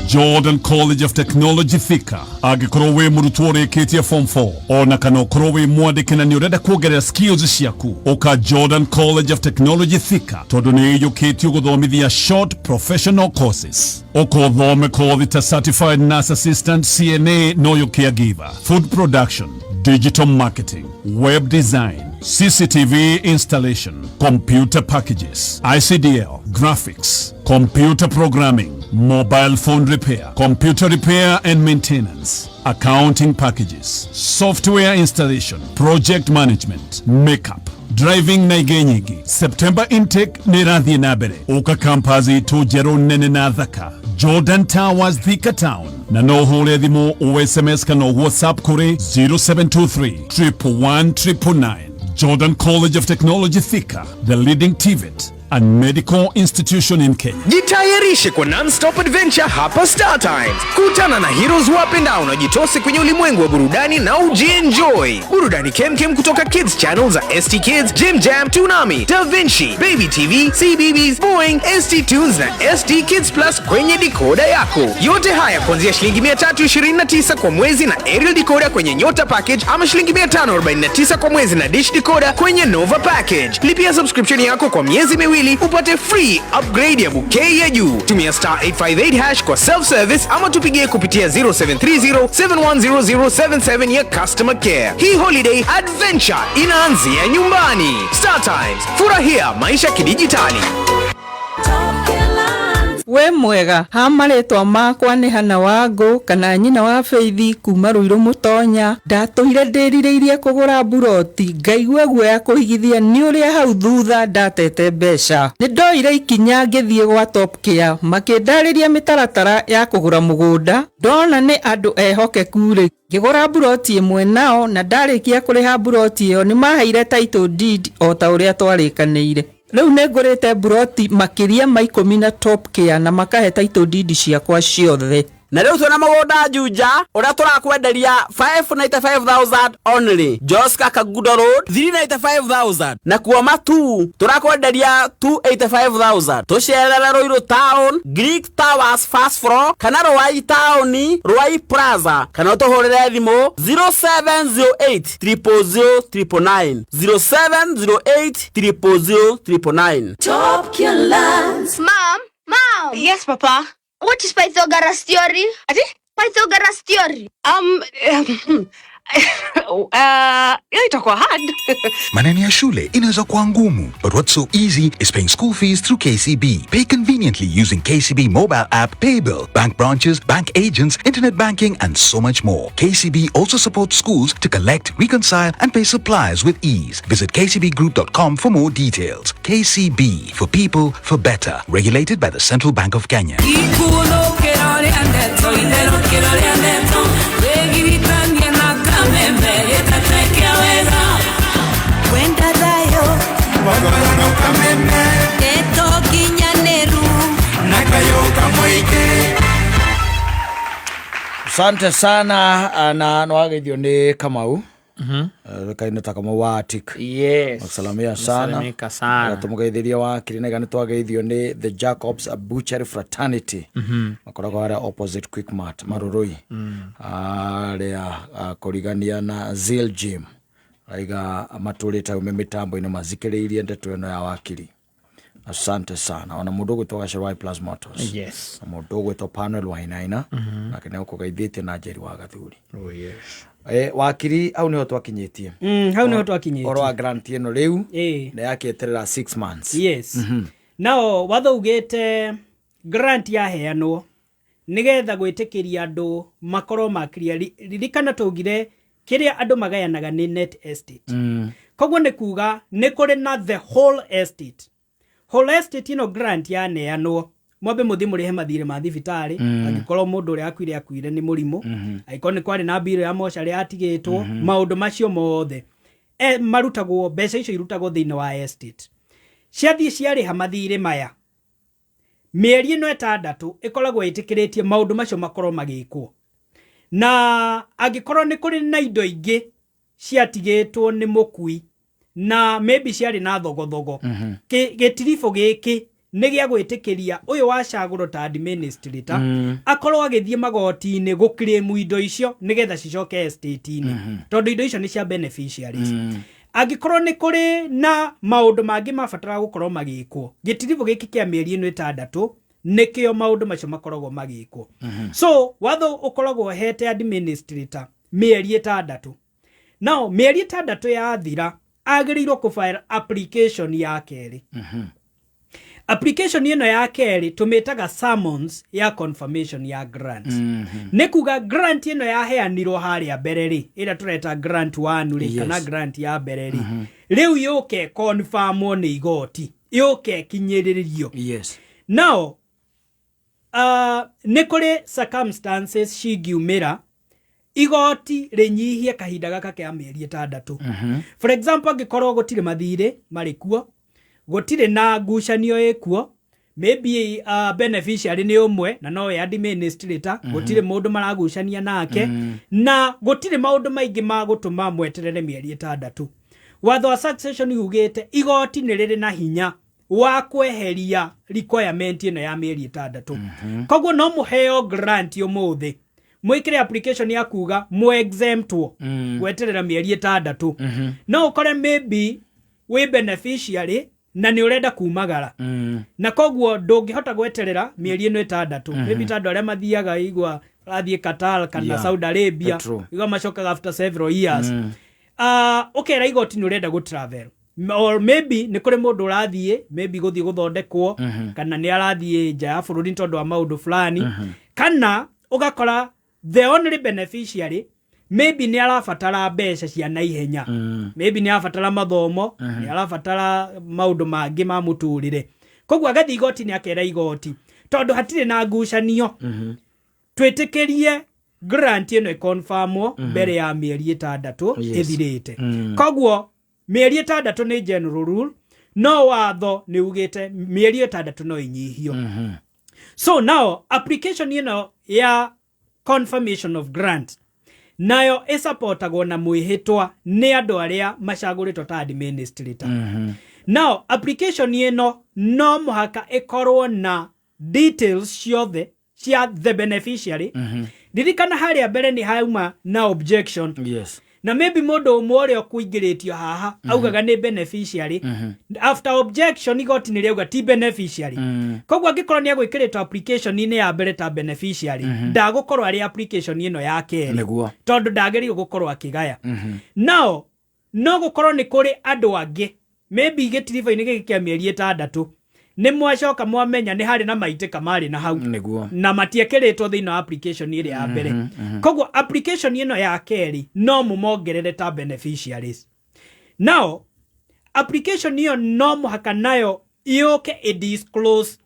Jordan College of Technology Thika. Angĩkorwo wĩ mũrutwo ũrĩkĩtie form 4 ona kana ũkorwo wĩ mwandĩki na nĩ ũrenda kuongerera skills ciaku, ũka Jordan College of Technology Thika, tondũ nĩ ĩiyũkĩtio gũthomithia short professional courses. Ũka ũthome kothi ta Certified Nurse Assistant, CNA, noyo caregiver, food production, digital marketing, web design, CCTV installation, computer packages, ICDL, graphics, computer programming, mobile phone repair, computer repair and maintenance, accounting packages, software installation, project management, makeup, driving na ingĩ nyingĩ. September intake nĩ ĩrathiĩ na mbere. Ũka campus itũ njerũ nene na thaka, Jordan Towers, Thika Town, na no ũhũre thimũ o SMS kana WhatsApp kũrĩ 0723 111 999. Jordan College of Technology Thika, the leading TVET and medical institution in Kenya. Jitayarishe kwa non-stop adventure hapa Star Times. Kutana na heroes wapendao na jitose kwenye ulimwengu wa burudani na ujienjoy. Burudani kemkem kutoka Kids Channel za ST Kids, Jim Jam, Toonami, Da Vinci, Baby TV, CBeebies, Boing, ST Tunes na ST Kids Plus kwenye decoder yako. Yote haya kuanzia shilingi 329 kwa mwezi na aerial decoder kwenye Nyota package, ama shilingi 549 kwa mwezi na dish decoder kwenye Nova package. Lipia subscription yako kwa miezi 2 upate free upgrade ya bouquet ya juu. Tumia *858# kwa self service ama tupigie kupitia 0730 710077 ya customer care. Hii holiday adventure inaanzia nyumbani. Star Times, furahia maisha kidijitali. Wĩ mwega? Ha marĩtwa makwa nĩ Hana Wangũ kana nyina wa Feithi kuma Rũirũ Mũtonya. Ndatũire ndĩrirĩirie kũgũra mburoti, ngaigua guoya kũigithia nĩ ũrĩa hau thutha ndatete mbeca. Nĩ ndoire ikinya ngĩthiĩ gwa Top Care, makĩndarĩria mĩtaratara ya kũgũra mũgũnda. Ndona nĩ andũ ehokeku rĩ, ngĩgũra mburoti ĩmwe nao, na ndarĩkia kũrĩha mburoti ĩyo nĩ maheire title deed o ta ũrĩa twarĩkanĩire. Rĩu nĩ ngũrĩte mburoti makĩria ma 10 na Top Care na makahe title deed ciakwa ciothe. Na rĩu twĩna mũgũnda Juja ũrĩa tũrakwenderia 595,000 only, Joska Kagudo Road 395,000, na kuo Matu tũrakwenderia 285,000. Tũcerere Ruiru Town, Greek Towers first floor, kana Ruai Town, Ruai Plaza, kana ũtũhũrĩre thimũ 0708 000 999, 0708 000 999. Top Lands. Mom, Mom. Yes, Papa. What is Pythagoras theory? Ati? Pythagoras theory. Hiyo itakuwa hard. Maneno ya shule inaweza kuwa ngumu, but what's so easy is paying school fees through KCB. Pay conveniently using KCB mobile app, paybill, bank branches, bank agents, internet banking, and so much more. KCB also supports schools to collect, reconcile, and pay suppliers with ease. Visit kcbgroup.com for more details. KCB, for people, for better. Regulated by the Central Bank of Kenya. Ikuno kĩrorĩa ndeto itherũ kĩrorĩa ndeto wĩgiritanie na Kameme gĩtete kĩa wega Kwenda thayo ndeto nginyanĩru. Asante sana. Na nĩwageithio nĩ Kamau, kaina ta Kamau wa Atik. Yes. Wakusalamia sana. Salimika sana. Tũmũgeithĩria wakiri naiga nĩ twageithio nĩ the Jacobs Butchery Fraternity, makoragwo harĩa opposite Quickmart Marurui, arĩa kũrigania na Zeal Gym. Aiga matũrĩte ume mĩtambo-inĩ mazikĩrĩirie ndeto ĩno ya wakiri. Asante sana. Ona mũndũ ũgwĩtwo Gacũrwai Plus Motors na mũndũ ũgwĩtwo Panuel Wainaina nake nĩ ũkũgeithĩtie na Njeri wa Gathuri. Oh, yes. Wakiri, hau nĩho twakinyĩtie. Hau nĩho twakinyĩtie. Ũhoro wa grant ĩno rĩu Ĩĩ. nĩ yakĩeterera 6 months. Yes. Nao watho ugĩte grant yaheanwo nĩgetha gwĩtĩkĩria andũ makorwo makiria. Ririkana tũgire kĩrĩa andũ magayanaga nĩ net estate. Koguo nĩ kuga nĩ kũrĩ na the whole estate. Whole estate ĩno grant yaneanwo, mwambe mũthiĩ mũrĩhe mathirĩ ma thibitarĩ. Angĩkorwo mũndũ ũrĩa akuire akuire nĩ mũrimũ, angĩkorwo nĩ kwarĩ na mbirũ ya mocarĩ yatigĩtwo, maũndũ macio mothe marutagwo, mbeca icio irutagwo thĩinĩ wa estate. Ciathiĩ ciarĩha mathirĩ maya, mĩeri ĩno 6 ĩkoragwo ĩtĩkĩrĩtie maũndũ macio makorwo magĩkwo. Na angĩkorwo nĩ kũrĩ na indo ingĩ ciatigĩtwo nĩ mũkui na maybe ciarĩ na thogothogo, gĩtiribũ gĩkĩ nĩ gĩa gwĩtĩkĩria ũyũ wacagũrwo ta administrator akorwo agĩthiĩ magoti-inĩ gũclaim indo icio nĩgetha cicoke estate-inĩ, tondũ indo icio nĩ cia beneficiaries. Angĩkorwo nĩ kũrĩ na maũndũ mangĩ mabatara gũkorwo magĩkwo, gĩtiribũ gĩkĩ kĩa mĩeri ĩno 6 nĩkĩo maũndũ macio makoragwo magĩkwo. So watho ũkoragwo ũhete administrator mĩeri 6. Nao mĩeri 6 yathira, agĩrĩirwo kũfile application ya kerĩ. Application ĩno ya kerĩ tũmĩtaga summons ya confirmation ya grant. Nĩ kuga grant ĩno yaheanirwo harĩa mbere rĩ, ĩrĩa tũreta grant 1 rĩ, kana grant ya mbere rĩ, rĩu yũke confirmwo nĩ igoti, yũke ĩkinyĩrĩrio. Now nĩ kũrĩ circumstances cingiumĩra igoti rĩnyihie kahinda gaka kĩa mĩeri 6. For example, angĩkorwo gũtirĩ mathirĩ marĩ kuo, gũtirĩ na ngucanio ĩkuo, maybe beneficiary nĩ ũmwe na nowe administrator, gũtirĩ mũndũ maragucania nake, na gũtirĩ maũndũ maingĩ ma gũtũma mweterere mĩeri 6, watho wa succession ugĩte igoti nĩ rĩrĩ na hinya wa kweheria requirement ĩno ya mĩeri 6. Koguo no mũheo grant ũmũthĩ, mwĩkĩre application ya kuga mũ exemptwo gweterera mĩeri 6. No ũkore maybe wĩ beneficiary na nĩ ũrenda kumagara, na koguo ndũngĩhota gweterera mĩeri ĩno 6. Maybe ta andũ arĩa mathiaga, igua rathiĩ Qatar kana Saudi Arabia, igua macokaga after several years. Ũkera igoti nĩ ũrenda gũ travel, or maybe nĩ kũrĩ mũndũ ũrathiĩ maybe gũthiĩ gũthondekwo, kana nĩ arathiĩ nja ya bũrũri nĩ tondũ wa maũndũ fulani, kana ũgakora the only beneficiary maybe nĩ arabatara mbeca cia naihenya, maybe nĩ arabatara mathomo, nĩ arabatara maũndũ mangĩ ma mũtũrĩre. Koguo agathiĩ igoti-inĩ akera igoti, tondũ hatirĩ na ngucanio, twĩtĩkĩrie grant ĩno ĩconfirmwo mbere ya mĩeri 6 ĩthirĩte. Koguo mĩeri 6 nĩ general rule, no watho nĩ ugĩte mĩeri 6 no ĩnyihio. So now application ĩno ya confirmation of grant nayo ĩsupportagwo na mwĩhĩtwa nĩ andũ arĩa macagũrĩtwo ta administrator. Now application ĩno no mũhaka ĩkorwo na details ciothe cia the beneficiary. Ririkana harĩa mbere nĩ hauma na objection, na maybe mũndũ ũmwe ũrĩa ũkũingĩrĩtio haha augaga nĩ beneficiary. After objection, igoti nĩ rĩauga ti beneficiary. Koguo angĩkorwo nĩ agwĩkĩrĩtwo application-inĩ ya mbere ta beneficiary, ndagũkorwo arĩ application ĩno ya kerĩ, tondũ ndagĩrĩirwo gũkorwo akĩgaya. Nao no gũkorwo nĩ kũrĩ andũ angĩ maybe gĩtiribũ-inĩ gĩkĩ kĩa mĩeri 6 nĩ mwacoka mwamenya nĩ harĩ na maitĩka marĩ na hau na matiekĩrĩtwo thĩinĩ wa application ĩrĩa ya mbere. Koguo application ĩno ya kerĩ no mũmongerere ta beneficiaries. Now application ĩyo no mũhaka nayo yũke ĩdisclose,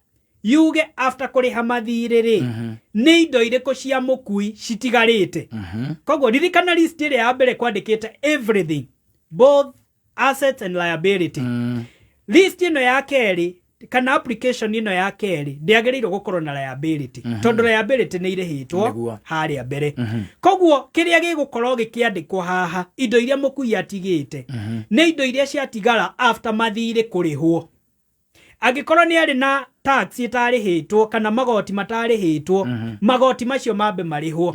yuge after kũrĩha mathirĩ rĩ, nĩ indo irĩkũ cia mũkui citigarĩte. Koguo ririkana list ĩrĩa ya mbere kwandĩkĩte everything, both assets and liability. List ĩno ya kerĩ kana application ĩno ya kerĩ ndĩagĩrĩirwo gũkorwo na liability, tondũ liability nĩ irĩhĩtwo harĩa mbere. Koguo kĩrĩa gĩgũkorwo gĩkĩandĩkwo haha, indo iria mũkui atigĩte, nĩ indo iria ciatigara after mathirĩ kũrĩhwo. Angĩkorwo nĩ arĩ na tax ĩtarĩhĩtwo kana magoti matarĩhĩtwo, magoti macio mambe marĩhwo.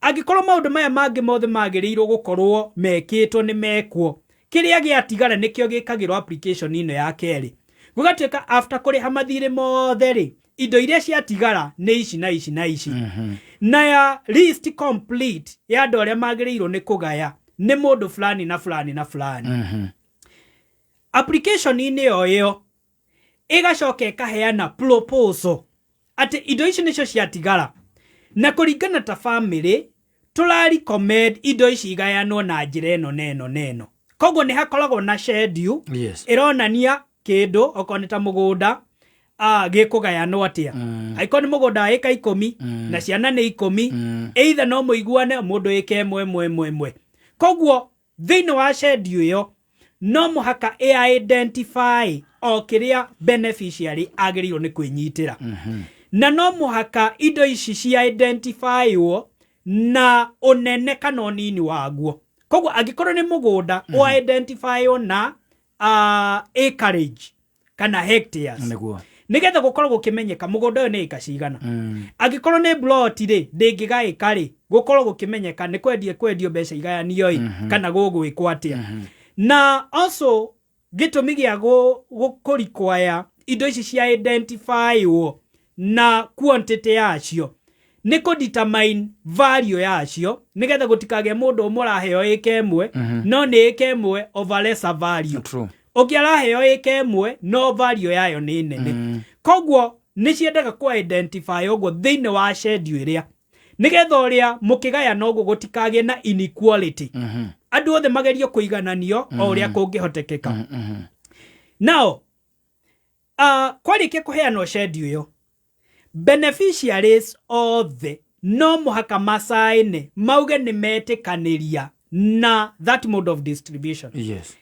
Angĩkorwo maũndũ maya mangĩ mothe magĩrĩirwo gũkorwo mekĩtwo nĩ mekwo, kĩrĩa gĩatigara nĩkĩo gĩkagĩrwo application ĩno ya kerĩ. Gũgatuĩka after kũrĩha mathirĩ mothe rĩ, indo iria ciatigara nĩ ici na ici na ici, na ya list complete ya andũ arĩa magĩrĩirwo nĩ kũgaya nĩ mũndũ fulani na fulani na fulani. Application-inĩ o ĩyo Ĩgacoka ĩkaheana proposal atĩ indo ici nĩcio ciatigara, na kũringana ta family tũra recommend indo ici igayanwo na njĩra ĩno na ĩno na ĩno. Koguo nĩ hakoragwo na schedule ĩronania kĩndũ okorwo nĩ ta mũgũnda gĩkũgayanwo atĩa. Angĩkorwo nĩ mũgũnda wa ĩka 10 na ciana nĩ 10, either no mũiguane mũndũ ĩka ĩmwe ĩmwe ĩmwe ĩmwe. Koguo thĩinĩ wa schedule ĩyo no mũhaka ĩ identify o kĩrĩa beneficiary agĩrĩirwo nĩ kwĩnyitĩra, na no mũhaka indo ici cia identifywo na ũnene kana ũnini waguo. Koguo angĩkorwo nĩ mũgũnda, mm identifywo na acreage kana hectares, nĩgetha gũkorwo gũkĩmenyeka mũgũnda ũyũ nĩ ĩka cigana. Angĩkorwo nĩ plot rĩ, ndĩngĩgaĩka rĩ, gũkorwo gũkĩmenyeka nĩ kwendio kwendio mbeca igayanio ĩ, kana gũgwĩkwo atĩa. Na also gĩtũmi gĩa kũ require indo ici cia identifywo na quantity yacio nĩ kũ determine value yacio, nĩgetha gũtikagĩe mũndũ ũmwe ũraheo ĩka ĩmwe no nĩ ĩka ĩmwe of a lesser value, ũngĩ araheo ĩka ĩmwe no value yayo nĩ nene. Koguo nĩ ciendaga kũ identify ũguo thĩinĩ wa schedule ĩrĩa, nĩgetha ũrĩa mũkĩgayana ũguo gũtikagĩe na inequality, andũ othe magerio kũigananio o ũrĩa kũngĩhotekeka. Now kwarĩkia kũheanwo schedule ĩyo, beneficiaries othe no mũhaka macaine mauge nĩ metĩkanĩria na that mode of distribution,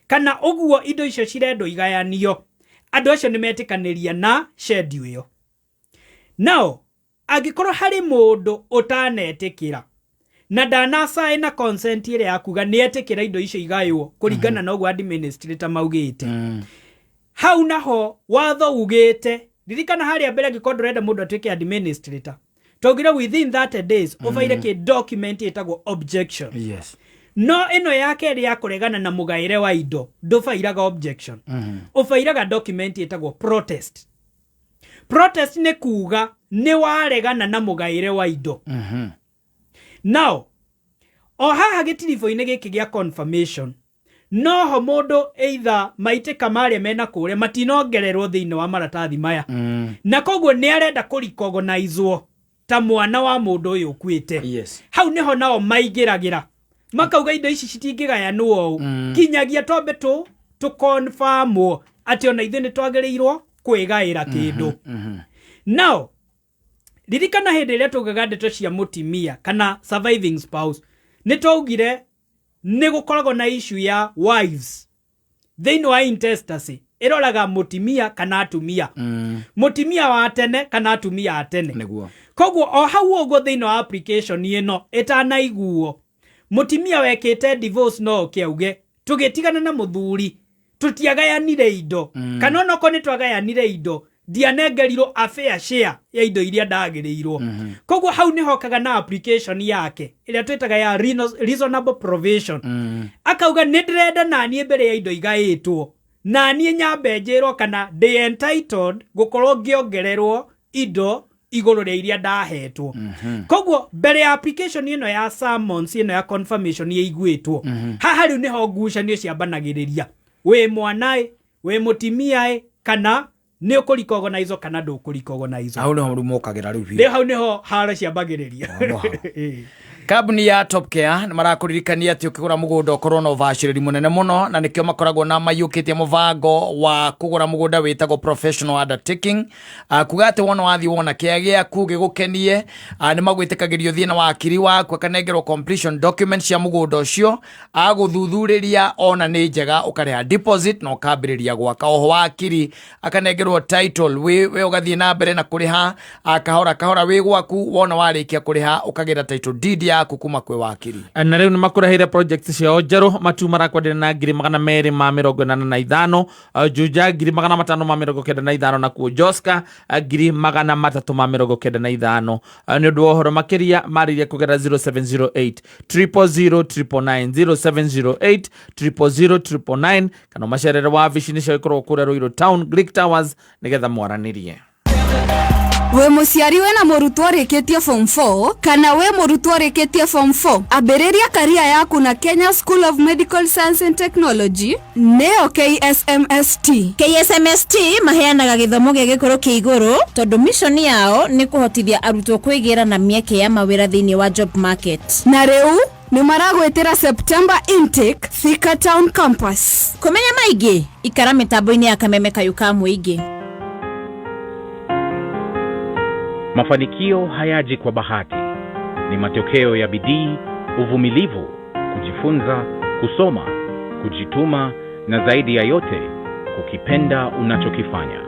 kana ũguo indo icio cirendwo igayanio, andũ acio nĩ metĩkanĩria na schedule ĩyo. Now angĩkorwo harĩ mũndũ ũtanetĩkĩra na ndanacaina consent ĩrĩa ya kuga nĩ etĩkĩra indo icio igaywo kũringana na ũguo administrator maugĩte, hau naho watho ugĩte, ririkana harĩa mbere, angĩkorwo ndũrenda mũndũ atuĩke administrator, twaugire within 30 days ũbaire kĩ document ĩtagwo objection. No ĩno ya kerĩ ya kũregana na mũgaĩre wa indo, ndũbairaga objection, ũbairaga document ĩtagwo protest. Protest nĩ kuga nĩ waregana na mũgaĩre wa indo. Now o haha gĩtiribũ-inĩ gĩkĩ gĩa confirmation, noho mũndũ either maitĩka marĩa mena kũrĩa matinongererwo thĩinĩ wa maratathi maya, na koguo nĩ arenda kũrecognizwo ta mwana wa mũndũ ũyũ ũkuĩte. Hau nĩho nao maingĩragĩra makauga indo ici citingĩgayanwo ũũ kinyagia twambe tũ confirmwo atĩ ona ithuĩ nĩ twagĩrĩirwo kwĩgaĩra kĩndũ. Now ririkana hĩndĩ ĩrĩa tugaga ndeto cia mũtimia kana surviving spouse, nĩ twaugire nĩ gũkoragwo na issue ya wives thĩinĩ wa intestacy, ĩroraga mũtimia kana atumia, mũtimia wa tene kana atumia a tene. Koguo o hau ũguo thĩinĩ wa application ĩno ĩtanaiguo, mũtimia wekĩte divorce no oke auge tũgĩtigana na mũthuri tũtiagayanire indo, kana onokorwo nĩ twagayanire indo ndianengerirwo a fair share ya indo iria ndagĩrĩirwo. Koguo hau nĩho okaga na application yake ĩrĩa twĩtaga ya reasonable provision, akauga nĩ ndĩrenda naniĩ mbere ya indo igaĩtwo naniĩ nyambe njĩrwo kana ndĩ entitled gũkorwo ngĩongererwo indo igũrũ rĩa iria ndahetwo. Koguo mbere ya application ĩno ya summons ĩno ya confirmation ĩiguĩtwo, haha rĩu nĩho ngucanio ciambanagĩrĩria, wĩ mwana ĩ, wĩ mũtimia ĩ, kana nĩ ũkũrecognize kana ndũkũrecognize. Hau nĩho rĩu mokagĩra rĩu biũ. Rĩu hau nĩho haro ciambagĩrĩria. Kambuni ya Top Care nĩ marakũririkania atĩ ũkĩgũra mũgũnda ũkorwo na ũbacĩrĩri mũnene mũno, na nĩkĩo makoragwo na maiyũkĩtie mũbango wa kũgũra mũgũnda wĩtagwo professional undertaking, kuga atĩ wona wathiĩ wona kĩa gĩaku gĩgũkenie, nĩ magwĩtĩkagĩrio thiĩ na wakiri waku akanengerwo completion document cia mũgũnda ũcio, agũthuthurĩria ona nĩ njega, ũkarĩha deposit na ũkambĩrĩria gwaka. Oho wakiri akanengerwo title, we ũgathiĩ na mbere na kũrĩha kahora kahora wĩ gwaku, wona warĩkia kũrĩha ũkagĩra title deed yaku kuma kwĩ wakiri. Na rĩu nĩ makũreheire project ciao njerũ. Matu marakwenderia na 285,000, Juja 595,000, nakuo Joska 395,000. Nĩ ũndũ wa ũhoro makĩria marĩrie kũgerera 0708 000 999, 0708 000 999, kana ũmacerere wabici-inĩ ciao ikoragwo kũrĩa Ruiru Town, Greek Towers, nĩgetha mwaranĩrie. Wĩ mũciari wĩna mũrutwo ũrĩkĩtie form 4 kana wĩ mũrutwo ũrĩkĩtie form 4, ambĩrĩria karia yaku na Kenya School of Medical Science and Technology, nĩyo KSMST. KSMST maheanaga gĩthomo gĩa gĩkĩro kĩa igũrũ tondũ mission yao nĩ kũhotithia arutwo kwĩgĩra na mĩeke ya mawĩra thĩinĩ wa job market. Na rĩu nĩ maragwĩtĩra September intake Thika Town Campus. Kũmenya maingĩ ikara mĩtambo-inĩ ya Kameme Kayũ ka Mũingĩ. Mafanikio hayaji kwa bahati, ni matokeo ya bidii, uvumilivu, kujifunza, kusoma, kujituma na zaidi ya yote, kukipenda unachokifanya.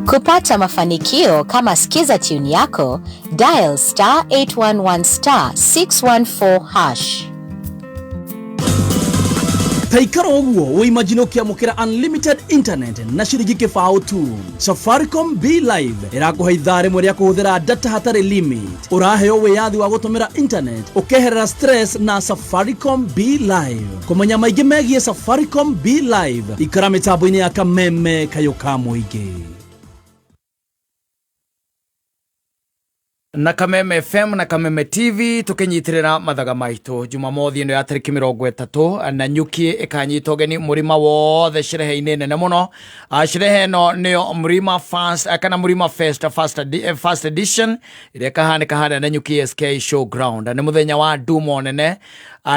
Kupata mafanikio kama Skiza tune yako, dial star 811 star 614 hash. Taikara ũguo wĩimagine ũkĩamũkĩra unlimited internet na ciringi kĩbaũ tu. Safaricom Be Live ĩrakũhe ithaa rĩmwe rĩa kũhũthĩra data hatarĩ limit. Ũraheo wĩyathi wa gũtũmĩra internet ũkeherera stress na Safaricom Be Live. Kũmenya maingĩ megiĩ Safaricom Be Live, ikara mĩtambo-inĩ ya Kameme Kayũ ka Mũingĩ. Na Kameme FM na Kameme TV tukinyitirira mathaga maitu Jumamothi ino ya tariki 30 na nyuki ikanyita ũgeni mũrima wothe sherehe-inĩ nene mũno. Sherehe ĩno nĩyo Mrima Fast kana Mrima Fest first edition ĩrĩa ĩkahanĩka harĩa na Nyuki SK Showground. Nĩ mũthenya wa ndumo nene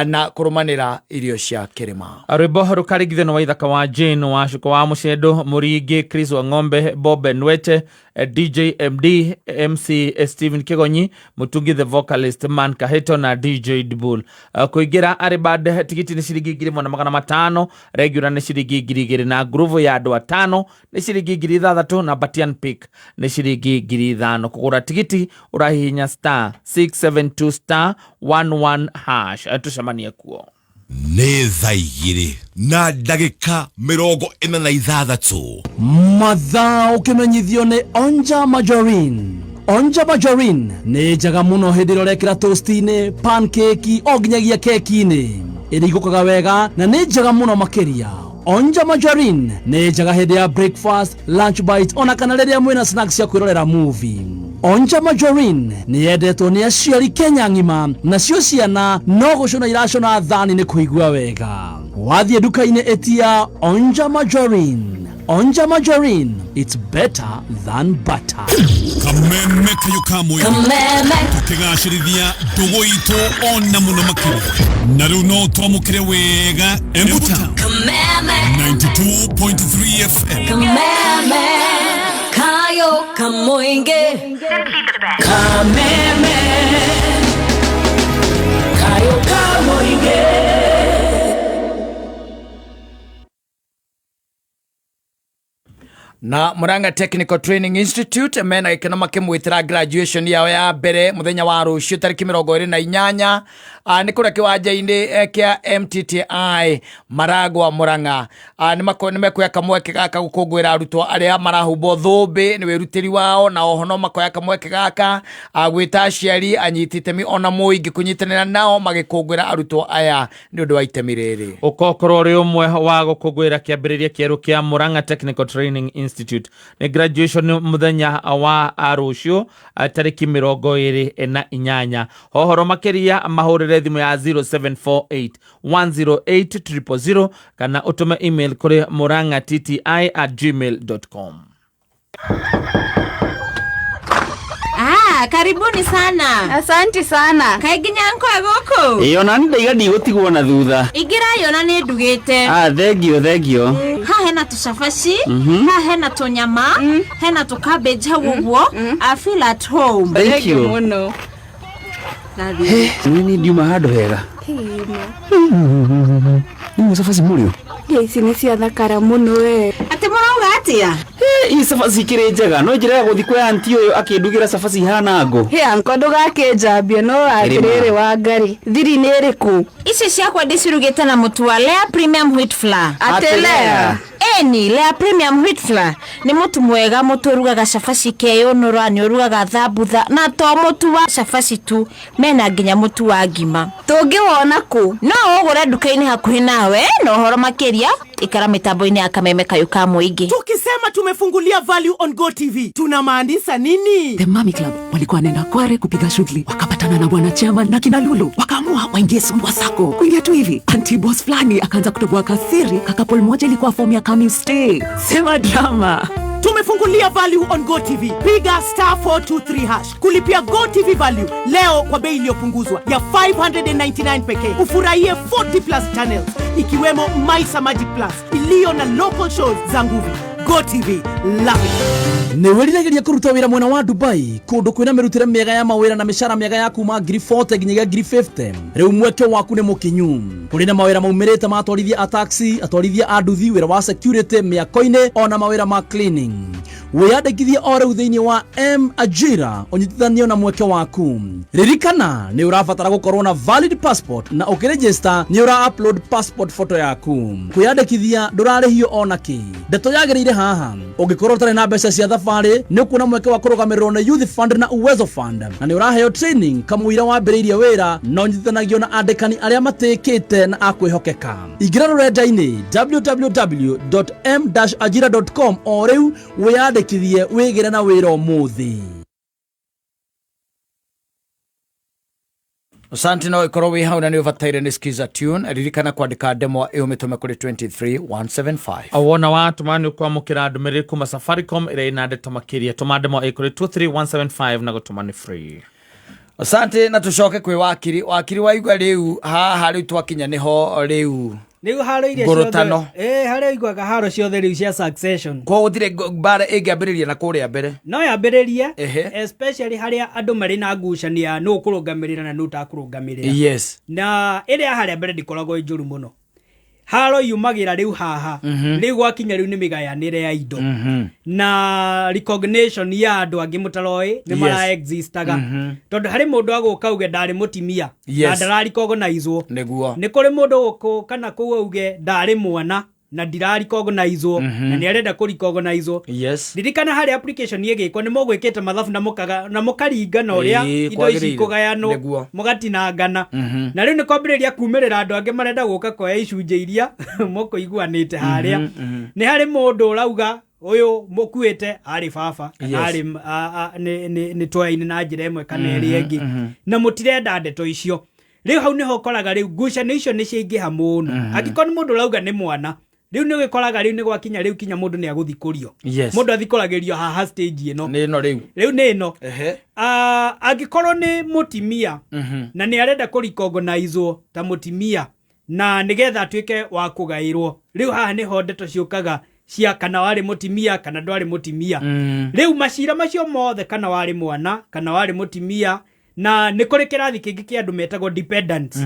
na kũrũmanĩra irio cia kĩrĩma. Rwĩmbo rũkarigithio wa ithaka wa Jane wa Cuko wa Mũcendo, Mũringi Chris wa Ng'ombe, Bob Nwete, DJ MD, MC Steven Kigonyi, Mutungi the vocalist, Man Kaheto na DJ Dbull. Kũingĩra arĩ band tigiti nĩ ciringi 1500, regular nĩ ciringi 2000 na groove ya andũ atano nĩ ciringi 6000 na Batian Pick nĩ ciringi 5000. Kũgũra tigiti ũrahihinya star 672 star 11 hash. Tucemanie kuo. Nĩ thaa 2 na ndagĩka 46. Mathaa ũkĩmenyithio nĩ Onja Margarine. Onja Margarine nĩ njega mũno hĩndĩ ĩrĩa ũrekĩra toast-inĩ, pancake o nginyagia keki-inĩ. Ĩrigũkaga wega na nĩ njega mũno makĩria. Onja Margarine nĩ njega hĩndĩ ya breakfast, lunch bite ona kana rĩrĩa mwĩna snacks cia kwĩrorera movie. Onja Margarine nĩ yendetwo nĩ aciari Kenya ng'ima, nacio ciana no gũcũna iracũna thani nĩ kũigua wega. Wathiĩ nduka-inĩ ĩtia Onja Margarine. Onja Margarine, it's better than butter. Kameme Kayũ ka Mũingĩ. Kameme. Tũkĩgacĩrithia ndũgũ itũ ona mũno makĩria. Na rĩu no twamũkĩre wega Embu Town. Kameme. 92.3 FM. Kameme. Kayo Kamoinge. Kameme. Kayo Kamoinge. Na Murang'a Technical Training Institute mena gĩkeno makĩmwĩtĩra graduation yao ya mbere mũthenya wa rũciũ tarĩki 28 nĩ kũrĩa kĩwanja-inĩ kĩa MTTI Maragwa Murang'a. Nĩ mekuoya kamweke gaka gũkũngũĩra arutwo arĩa marahumbwo thũmbĩ nĩ wĩrutĩri wao, na oho no makoya kamweke gaka gwĩta aciari, anyiti itemi ona mũingĩ kũnyitanĩra nao magĩkũngũĩra arutwo aya nĩ ũndũ wa itemi rĩrĩ. Ũkokorwo ũrĩ ũmwe wa gũkũngũĩra kĩambĩrĩria kĩerũ kĩa Murang'a Technical Training Institute nĩ graduation mũthenya wa rũciũ tarĩki 28. Hohoro makĩria mahũrĩre thimũ ya 0748 108 000 kana ũtũme email kũrĩ murangatti@gmail.com. Ah, karibuni sana. Asante sana. Kaĩ nginya nkoe gũkũ? Ĩĩ ona ndaiga ndigũtigwo na thutha. Ingĩra yona nĩ ndugĩte. Ah, thengio thengio. Haha hena tũcabaci, haha hena tũnyama, hena tũ cabbage hau ũguo. I feel at home. Thank you. Mũno. Nĩ ndiuma handũ hega. Nĩ cabaci mũrĩo. Irio ici nĩ ciathakara mũno we. Atĩ mũrauga atĩa? Hii cabaci ikĩrĩ njega no njĩra ya gũthiĩ kwĩ anti ũyũ akĩndugĩra cabaci ihana ngũ. Hĩ anko ndũgakĩnjambie no atĩrĩrĩ Wangari thiri nĩ ĩrĩkũ? Ici ciakwa ndĩcirugĩte na mũtu wa Lea Premium Wheat Flour. Atĩ Lea? Ĩni, Lea Premium Wheat Flour nĩ mũtu mwega mũtu ũrugaga cabaci keyũnũra nĩ ũrugaga thambutha na to mũtu wa cabaci tu mena nginya mũtu wa ngima. Tũngĩwona kũ? No ũgũre nduka-inĩ hakuhĩ nawe na ũhoro makĩria ikara mĩtambo-inĩ ya kameme kayũ ka mũingĩ. Tukisema tumefungulia value on Go TV, tunamaanisha nini? The Mami Club walikuwa wanaenda Kware kupiga shughuli, wakapatana na bwana chairman na kina Lulu, wakaamua waingie Sumbwa Sacco. Kuingia tu hivi, anti boss fulani akaanza kutoboa kasiri, kakapol moja ilikuwa fomu ya come stay. Sema drama. Tumefungulia value on Go TV. Piga star 423 hash kulipia Go TV value leo kwa bei iliyopunguzwa ya 599 pekee. Ufurahie 40 plus channels ikiwemo Maisa Magic Plus iliyo na local shows za nguvu. Go TV, love it. Nä wä kå ruta wä ra mwena wa Dubai kå ndå kwä na mä rutä re mä ega ya mawä ra na mä cara mä ega ya kuma ngiri 40 nginyagia ngiri 50. Rä u mweke waku nä må kinyu. Kå rä na mawä ra maumä rä te ma atwarithia a taxi, atwarithia a nduthi, wä ra wa security mĩako-inĩ ona mawä ra ma cleaning. Wĩyandĩkithie o rĩu thĩinĩ wa M Ajira ũnyitithanio na mweke waku. Ririkana nĩ ũrabatara gũkorwo na valid passport na ũkĩregister nĩ ũra upload passport photo yaku. Kwĩyandĩkithia ndũrarĩhio ona kĩ. Ndeto yagĩrĩire haha, ũngĩkorwo ũtarĩ na mbeca cia thabarĩ nĩ ũkuona mweke wa kũrũgamĩrĩrwo nĩ Youth Fund na Uwezo Fund na nĩ ũraheo training kamũira wambĩrĩirie wĩra na ũnyitithanagio na andĩkani arĩa matĩkĩte na a kwĩhokeka. Ingĩra rũrenda-inĩ www.m-ajira.com o rĩu wĩyandĩkithie wĩgĩre na wĩra ũmũthĩ. Asante no ikorwo wĩ hau na nĩ ũbataire nĩ skiza tune. Ririkana kwandĩka ndemwa ĩyo mĩtũme kũrĩ 23175. Wona watũma nĩ ũkwamũkĩra ndũmĩrĩri kuma Safaricom ĩrĩa ĩna ndeto makĩria. Tũma ndemwa ĩ kũrĩ 23175 na gũtũma nĩ free. Asante na tũcoke kwĩ wakiri. Wakiri waigua rĩu haha rĩu twakinya nĩho rĩu rĩu haro iria Ngũrũtano. Ciothe harĩa iguaga haro ciothe rĩu cia succession. Koguo gũtirĩ mbara ĩngĩambĩrĩria na kũrĩa mbere. No yambĩrĩrie especially harĩa andũ marĩ na ngucanio ya nũ ũkũrũgamĩrĩra na nũ ũtakũrũgamĩrĩra. Yes. Na ĩrĩa harĩa mbere ndĩkoragwo ĩ njũru mũno. Haro yumagĩra rĩu haha. Rĩu gwakinya rĩu nĩ mĩgayanĩre ya indo. Na recognition ya andũ angĩ mũtaroĩ nĩ mara existaga. Tondũ harĩ mũndũ agũka auge ndarĩ mũtimia na ndararecognizwo. Nĩguo. Nĩ kũrĩ mũndũ gũka na kũu auge ndarĩ mwana na ndirarecognizwo na nĩ arenda kũrecognizwo. Yes. Ririkana harĩ application ĩgĩkwo nĩ mũgwĩkĩte mathabu na mũkaga na mũkaringana ũrĩa indo ici ikũgayanwo mũgatinangana. Na rĩu nĩ kwambĩrĩria kumĩrĩra andũ angĩ marenda gũka kuoya icunjĩ iria mũkũiguanĩte harĩa. Nĩ harĩ mũndũ ũrauga ũyũ mũkuĩte arĩ baba kana arĩ nĩ twaine na njĩra ĩmwe kana ĩrĩa ĩngĩ na mũtirenda ndeto icio. Rĩu hau nĩho ũkoraga rĩu ngucanio icio nĩ ciaingĩha mũno. Angĩkorwo nĩ mũndũ ũrauga nĩ mwana rĩu nĩ gĩkoraga rĩu nĩ gwakinya rĩu kinya mũndũ nĩ agũthikũrio. Mũndũ athikũragĩrio haha stage ĩno. Nĩ ĩno rĩu. Rĩu nĩ ĩno. Angĩkorwo nĩ mũtimia na nĩ arenda kũrecognizwo ta mũtimia na nĩgetha atuĩke wa kũgaĩrwo. Rĩu haha nĩho ndeto ciũkaga cia kana warĩ mũtimia kana ndwarĩ mũtimia. Rĩu macira macio mothe kana warĩ mwana kana warĩ mũtimia na nĩ kũrĩ kĩrathi kĩngĩ kĩa andũ metagwo dependents.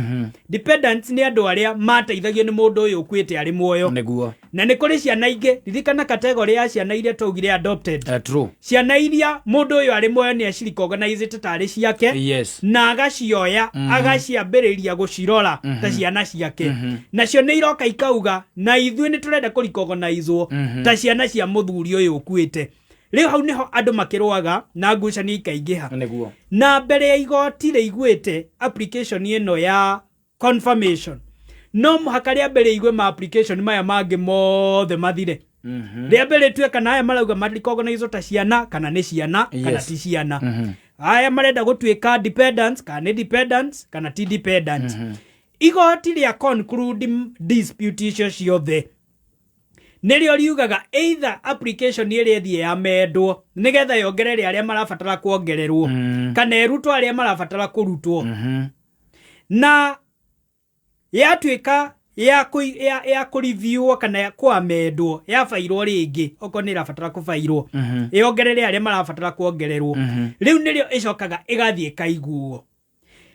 Dependents nĩ andũ arĩa mateithagio nĩ mũndũ ũyũ ũkuĩte arĩ muoyo. Nĩguo. Na nĩ kũrĩ ciana ingĩ, ririkana category ya ciana iria twaugire adopted. True. Ciana iria mũndũ ũyũ arĩ muoyo nĩ acirecognizĩte tarĩ ciake. Yes. Na agacioya, agaciambĩrĩria gũcirora ta ciana ciake. Nacio nĩ iroka ikauga na ithuĩ nĩ tũrenda kũrecognizwo ta ciana cia mũthuri ũyũ ũkuĩte. Rĩu hau nĩho andũ makĩrũaga na ngucanio ikaingĩha. Nĩguo. Na mbere ya igoti rĩiguĩte application ĩno ya confirmation no mũhaka rĩa mbere igue ma application maya mangĩ mothe mathire. Rĩa mbere tue kana aya marauga marecognizwo ta ciana kana nĩ ciana kana ti ciana. Aya marenda gũtuĩka dependents kana nĩ dependents kana ti dependents. Igoti rĩa conclude dispute icio ciothe nĩrĩo riugaga either application ĩrĩa ĩthiĩ yamendwo nĩgetha yongerere arĩa marabatara kuongererwo kana ĩrutwo arĩa marabatara kũrutwo. Na yatuĩka ya kũriviuo kana ya kũamendwo yabairwo rĩngĩ okorwo nĩ ĩrabatara kũbairwo ĩongerere arĩa marabatara kuongererwo. Rĩu nĩrĩo ĩcokaga ĩgathiĩ ĩkaiguo.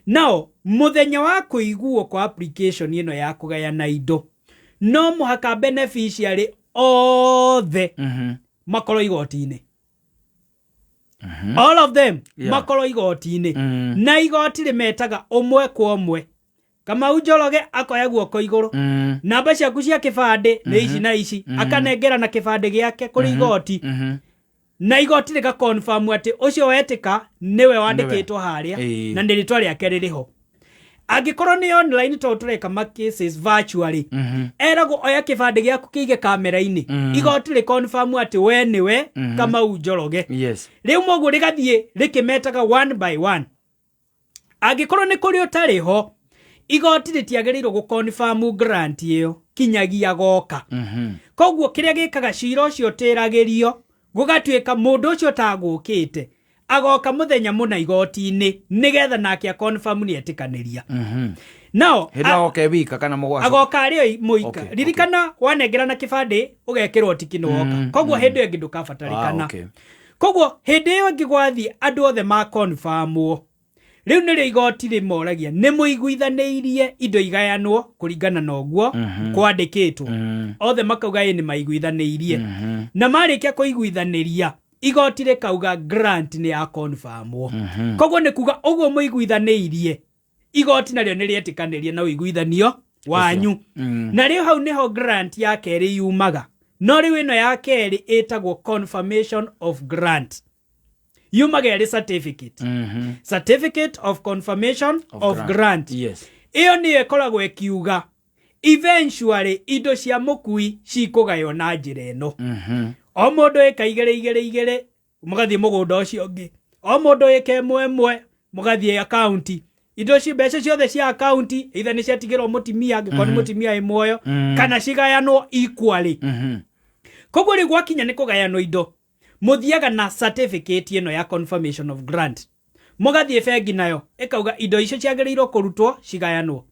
Nao mũthenya wa kũiguo kwa application ĩno ya kũgayana indo no mũhaka beneficiary othe Makorwo igoti-inĩ, all of them. Makorwo igoti-inĩ. Na igoti rĩmetaga ũmwe kwa ũmwe. Kamau Njoroge akoya guoko igũrũ, namba ciaku cia kĩbandĩ nĩ ici na ici, akanengera na kĩbandĩ gĩake kũrĩ igoti, na igoti rĩga confirm atĩ ũcio wetĩka nĩwe wandĩkĩtwo harĩa na nĩ rĩtwa rĩake rĩrĩ ho. Angĩkorwo nĩ online, tondũ tũreka ma cases virtually, eragwo oya kĩbandĩ gĩaku kĩige kamera-inĩ, igoti rĩ confirm atĩ we nĩwe Kamau Njoroge. Rĩu moguo rĩgathiĩ rĩkĩmetaga one by one. Angĩkorwo nĩ kũrĩ ũtarĩ ho, igoti rĩtiagĩrĩirwo gũ confirm grant ĩyo kinyagia goka. Koguo kĩrĩa gĩkaga cira ũcio ũtĩragĩrio, gũgatuĩka mũndũ ũcio ũtagũkĩte agoka mũthenya mũna igoti-inĩ, nĩgetha nake a confirm nĩ etĩkanĩria. Nao Hĩndĩ agoka e wika kana mũgwaco? Agoka arĩ o mũika. Ririkana wanengerana kĩbandĩ ũgekĩrwo tiki nĩ woka. Koguo hĩndĩ ĩyo ĩngĩ ndũkabatarĩkana. Koguo hĩndĩ ĩyo ĩngĩ gwathiĩ andũ othe ma confirmwo, rĩu nĩrĩo igoti rĩmoragia nĩ mũiguithanĩirie indo igayanwo kũringana na ũguo kwandĩkĩtwo. Othe makauga ĩ nĩ maiguithanĩirie. Na marĩkia kũiguithanĩria, igoti rĩkauga grant nĩ ya confirmwo. Koguo nĩ kuga ũguo mũiguithanĩirie, igoti narĩo nĩ rĩetĩkanĩria na ũiguithanio wanyu. Na rĩu hau nĩho grant ya kerĩ yumaga. No rĩu ĩno ya kerĩ ĩtagwo confirmation of grant, yumaga ĩrĩ certificate, certificate of confirmation of grant. Ĩyo nĩyo ĩkoragwo ĩkiuga eventually indo cia mũkui cikũgaywo na njĩra ĩno. O mũndũ ĩka igĩrĩ igĩrĩ igĩrĩ, mũgathiĩ mũgũnda ũcio ũngĩ. O mũndũ ĩka ĩmwe ĩmwe, mũgathiĩ akaunti. Indo ci mbeca ciothe cia akaunti either nĩ ciatigĩrwo mũtimia, angĩkorwo nĩ mũtimia ĩ muoyo, kana cigayanwo equally. Koguo rĩu gwakinya nĩ kũgayanwo indo, mũthiaga na certificate ĩno ya confirmation of grant, mũgathiĩ bengi, nayo ĩkauga indo icio ciagĩrĩirwo kũrutwo cigayanwo.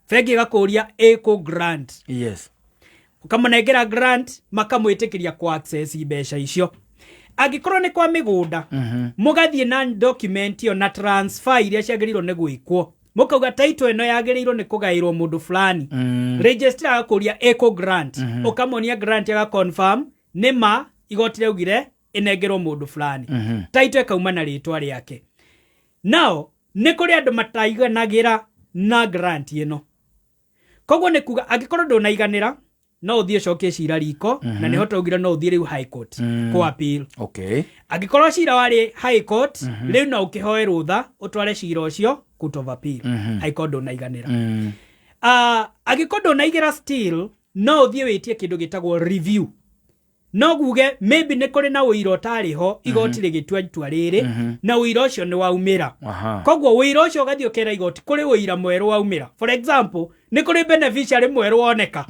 Bengi ĩgakũria ĩkũ grant. Ũkamũnengera grant, makamwĩtĩkĩria ku access mbeca icio. Angĩkorwo nĩ kwa mĩgũnda, mũgathiĩ na document ĩyo na transfer iria ciagĩrĩirwo nĩ gwĩkwo, mũkauga title ĩno yagĩrĩirwo nĩ kũgaĩrwo mũndũ fulani. Registrar agakũria ĩkũ grant. Ũkamonia grant, aga confirm nĩ ma igoti rĩaugire ĩnengerwo mũndũ fulani. Title ĩkauma na rĩtwa rĩake. Nao nĩ kũrĩ andũ mataiganagĩra na grant ĩno. Koguo nĩ kuga angĩkorwo ndũnaiganĩra, no ũthiĩ ũcokie cira riko. Na nĩho twaugire no ũthiĩ rĩu high court kũ appeal. Angĩkorwo cira warĩ high court, rĩu no ũkĩhoe rũtha ũtware cira ũcio court of appeal, angĩkorwo ndũnaiganĩra. Angĩkorwo ndũnaigĩra, still no ũthiĩ wĩtie kĩndũ gĩtagwo review. No guge maybe nĩ kũrĩ na ũira ũtarĩ ho igoti rĩgĩtua itua rĩrĩ, na ũira ũcio nĩ waumĩra. Koguo ũira ũcio ũgathiĩ ũkera igoti kũrĩ ũira mwerũ waumĩra. For example, nĩ kũrĩ beneficiary mwerũ woneka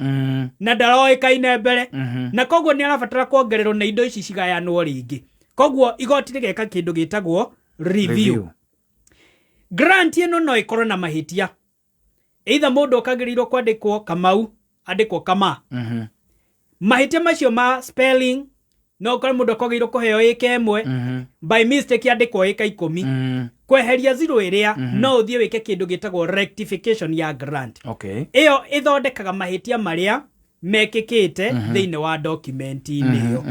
na ndaroĩkaine mbere, na koguo nĩ arabatara kuongererwo na indo ici cigayanwo rĩngĩ. Koguo igoti rĩgeka kĩndũ gĩtagwo review. Review. Grant ĩno no ĩkorwo na mahĩtia, either mũndũ ũkagĩrĩirwo kwandĩkwo Kamau andĩkwo Kama. Mahĩtia macio ma spelling, no ũkore mũndũ akwagĩrĩirwo kũheo ĩka 1, by mistake yandĩkwo ĩka 10. Kweheria zero ĩrĩa, no ũthiĩ wĩke kĩndũ gĩtagwo rectification ya grant. Ĩyo ĩthondekaga mahĩtia marĩa mekĩkĩte thĩinĩ wa document-inĩ ĩyo.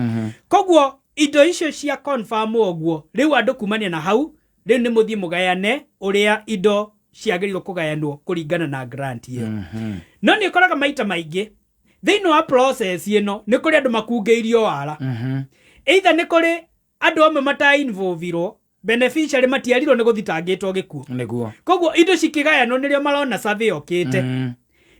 Koguo indo icio cia confirm ũguo, rĩu andũ kumania na hau, rĩu nĩ mũthiĩ mũgayane ũrĩa indo ciagĩrĩirwo kũgayanwo kũringana na grant ĩyo. No nĩ ũkoraga maita maingĩ thĩinĩ wa process ĩno nĩ kũrĩ andũ makungĩirio wara. Either nĩ kũrĩ andũ amwe mata involvirwo, beneficiary matiarirwo nĩ gũthitangĩtwo gĩkuũ. Koguo indo cikĩgayanwo nĩrĩo marona survey okĩte.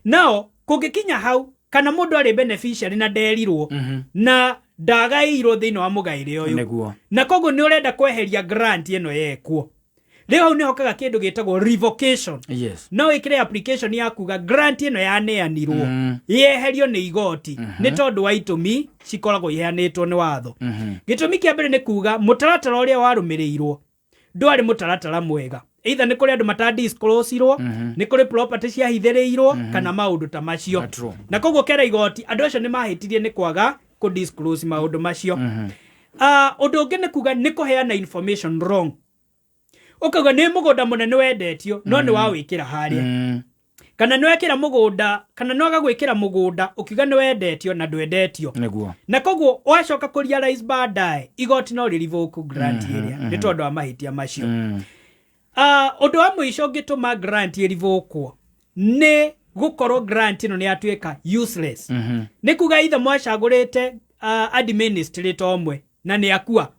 Nao kũngĩkinya hau, kana mũndũ arĩ beneficiary na nderirwo na ndagaĩirwo thĩinĩ wa mũgaĩre ũyũ, na koguo nĩ ũrenda kweheria grant ĩno yekwo, rĩu hau nĩho kaga kĩndũ gĩtagwo revocation. No wĩkĩre application ya kuga grant ĩno yaneanirwo yeherio nĩ igoti, nĩ tondũ wa itũmi cikoragwo iheanĩtwo nĩ watho. Gĩtũmi kĩa mbere nĩ kuga mũtaratara ũrĩa warũmĩrĩirwo ndwarĩ mũtaratara mwega, either nĩ kũrĩ andũ matadisclosirwo, nĩ kũrĩ property ciahithĩrĩirwo, kana maũndũ ta macio. True. Na koguo kera igoti andũ acio nĩ mahĩtirie nĩ kwaga kũ disclose maũndũ macio. Ũndũ ũngĩ nĩ kuga nĩ kũheana information wrong, ũkauga nĩ mũgũnda mũnene wendetio no nĩ wawĩkĩra harĩa. Kana nĩ wekĩra mũgũnda, kana nĩ waga gwĩkĩra mũgũnda ũkiuga nĩ wendetio na ndwendetio. Na koguo wacoka kũ realize baadaye, igoti no rĩ revoke grant ĩrĩa nĩ tondũ wa mahĩtia macio. Ũndũ wa mũico ũngĩtũma grant ĩrivũkwo nĩ gũkorwo grant ĩno nĩ yatuĩka useless. Nĩ kuga ithe mwacagũrĩte administrator ũmwe na nĩ akua,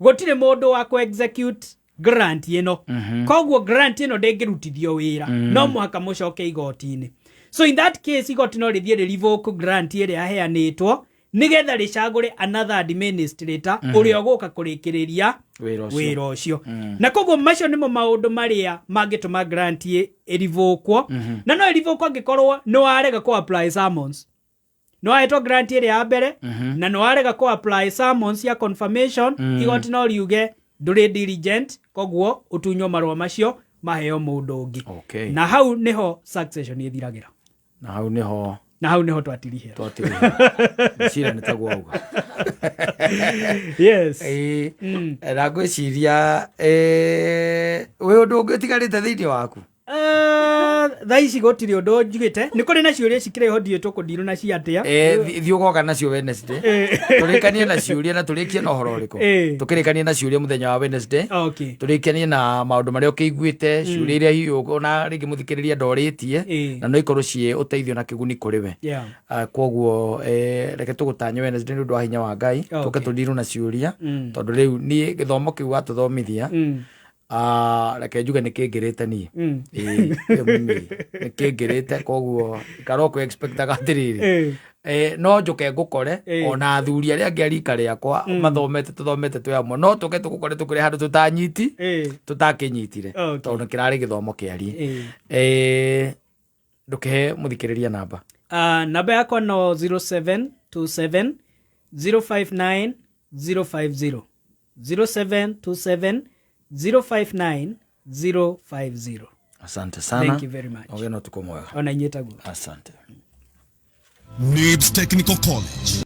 gũtirĩ mũndũ wa kũ execute grant ĩno. Koguo grant ĩno ndĩngĩrutithio wĩra. No mũhaka mũcoke igoti-inĩ. So in that case, igoti no rĩthiĩ rĩ revoke grant ĩrĩa yaheanĩtwo nĩgetha rĩcagũre another administrator ũrĩa ũgũka kũrĩkĩrĩria wĩra ũcio. Wĩra ũcio. Na koguo macio nĩmo maũndũ marĩa mangĩtũma grant ĩrivũkwo. Na no ĩrivũkwo angĩkorwo nĩ warega kũ apply summons. Nĩ wahetwo grant ĩrĩa ya mbere na nĩ warega kũ apply summons ya confirmation. Igoti no riuge ndũrĩ diligent, koguo ũtunywo marũa macio maheo mũndũ ũngĩ. Na hau nĩho succession ĩthiragĩra. Na hau nĩho Na hau nĩho twatirihĩra. Twatirihĩra. Ngwĩciria nĩ taguo auga. Yes. Ĩĩ. Na ngwĩciria wĩ ũndũ ũngĩ ũtigarĩte thĩinĩ waku? Thaa ici gũtirĩ ũndũ njugĩte. Nĩ kũrĩ na ciũria cikĩrĩ ho ndiũĩ tũkũndirwo na cia atĩa. Thiĩ ũgoka nacio Wednesday. Tũrĩkanie na ciũria na tũrĩkie na ũhoro ũrĩkũ? Tũkĩrĩkanie na ciũria mũthenya wa Wednesday. Tũrĩkanie na maũndũ marĩa ũkĩiguĩte, ciũria iria hihi ona rĩngĩ mũthikĩrĩria ndorĩtie na no ikorwo ciĩ ũteithio na kĩguni kũrĩ we. Koguo reke tũgũtanye Wednesday nĩ ũndũ wa hinya wa Ngai. Tũke tũndirwo na ciũria tondũ rĩu niĩ gĩthomo kĩu watũthomithia, reke njuge nĩ kĩngĩrĩte niĩ. Ĩĩ, nĩ kĩngĩrĩte, koguo ikara ũkũ expectaga atĩrĩrĩ, no njũke ngũkore ona athuri arĩa angĩ a rika rĩakwa mathomete, tũthomete twĩ hamwe, no tũke tũgũkore tũkĩrĩ handũ tũtanyiti tũtakĩnyitire tondũ kĩrarĩ gĩthomo kĩarie. Ndũkĩhe mũthikĩrĩria namba. Namba yakwa no 0727 059 050, 0727 059 050. Asante sana. Thank you very much. Ũgĩe na ũtukũ mwega. Ona inyuĩ taguo. Asante. NIBS Technical College.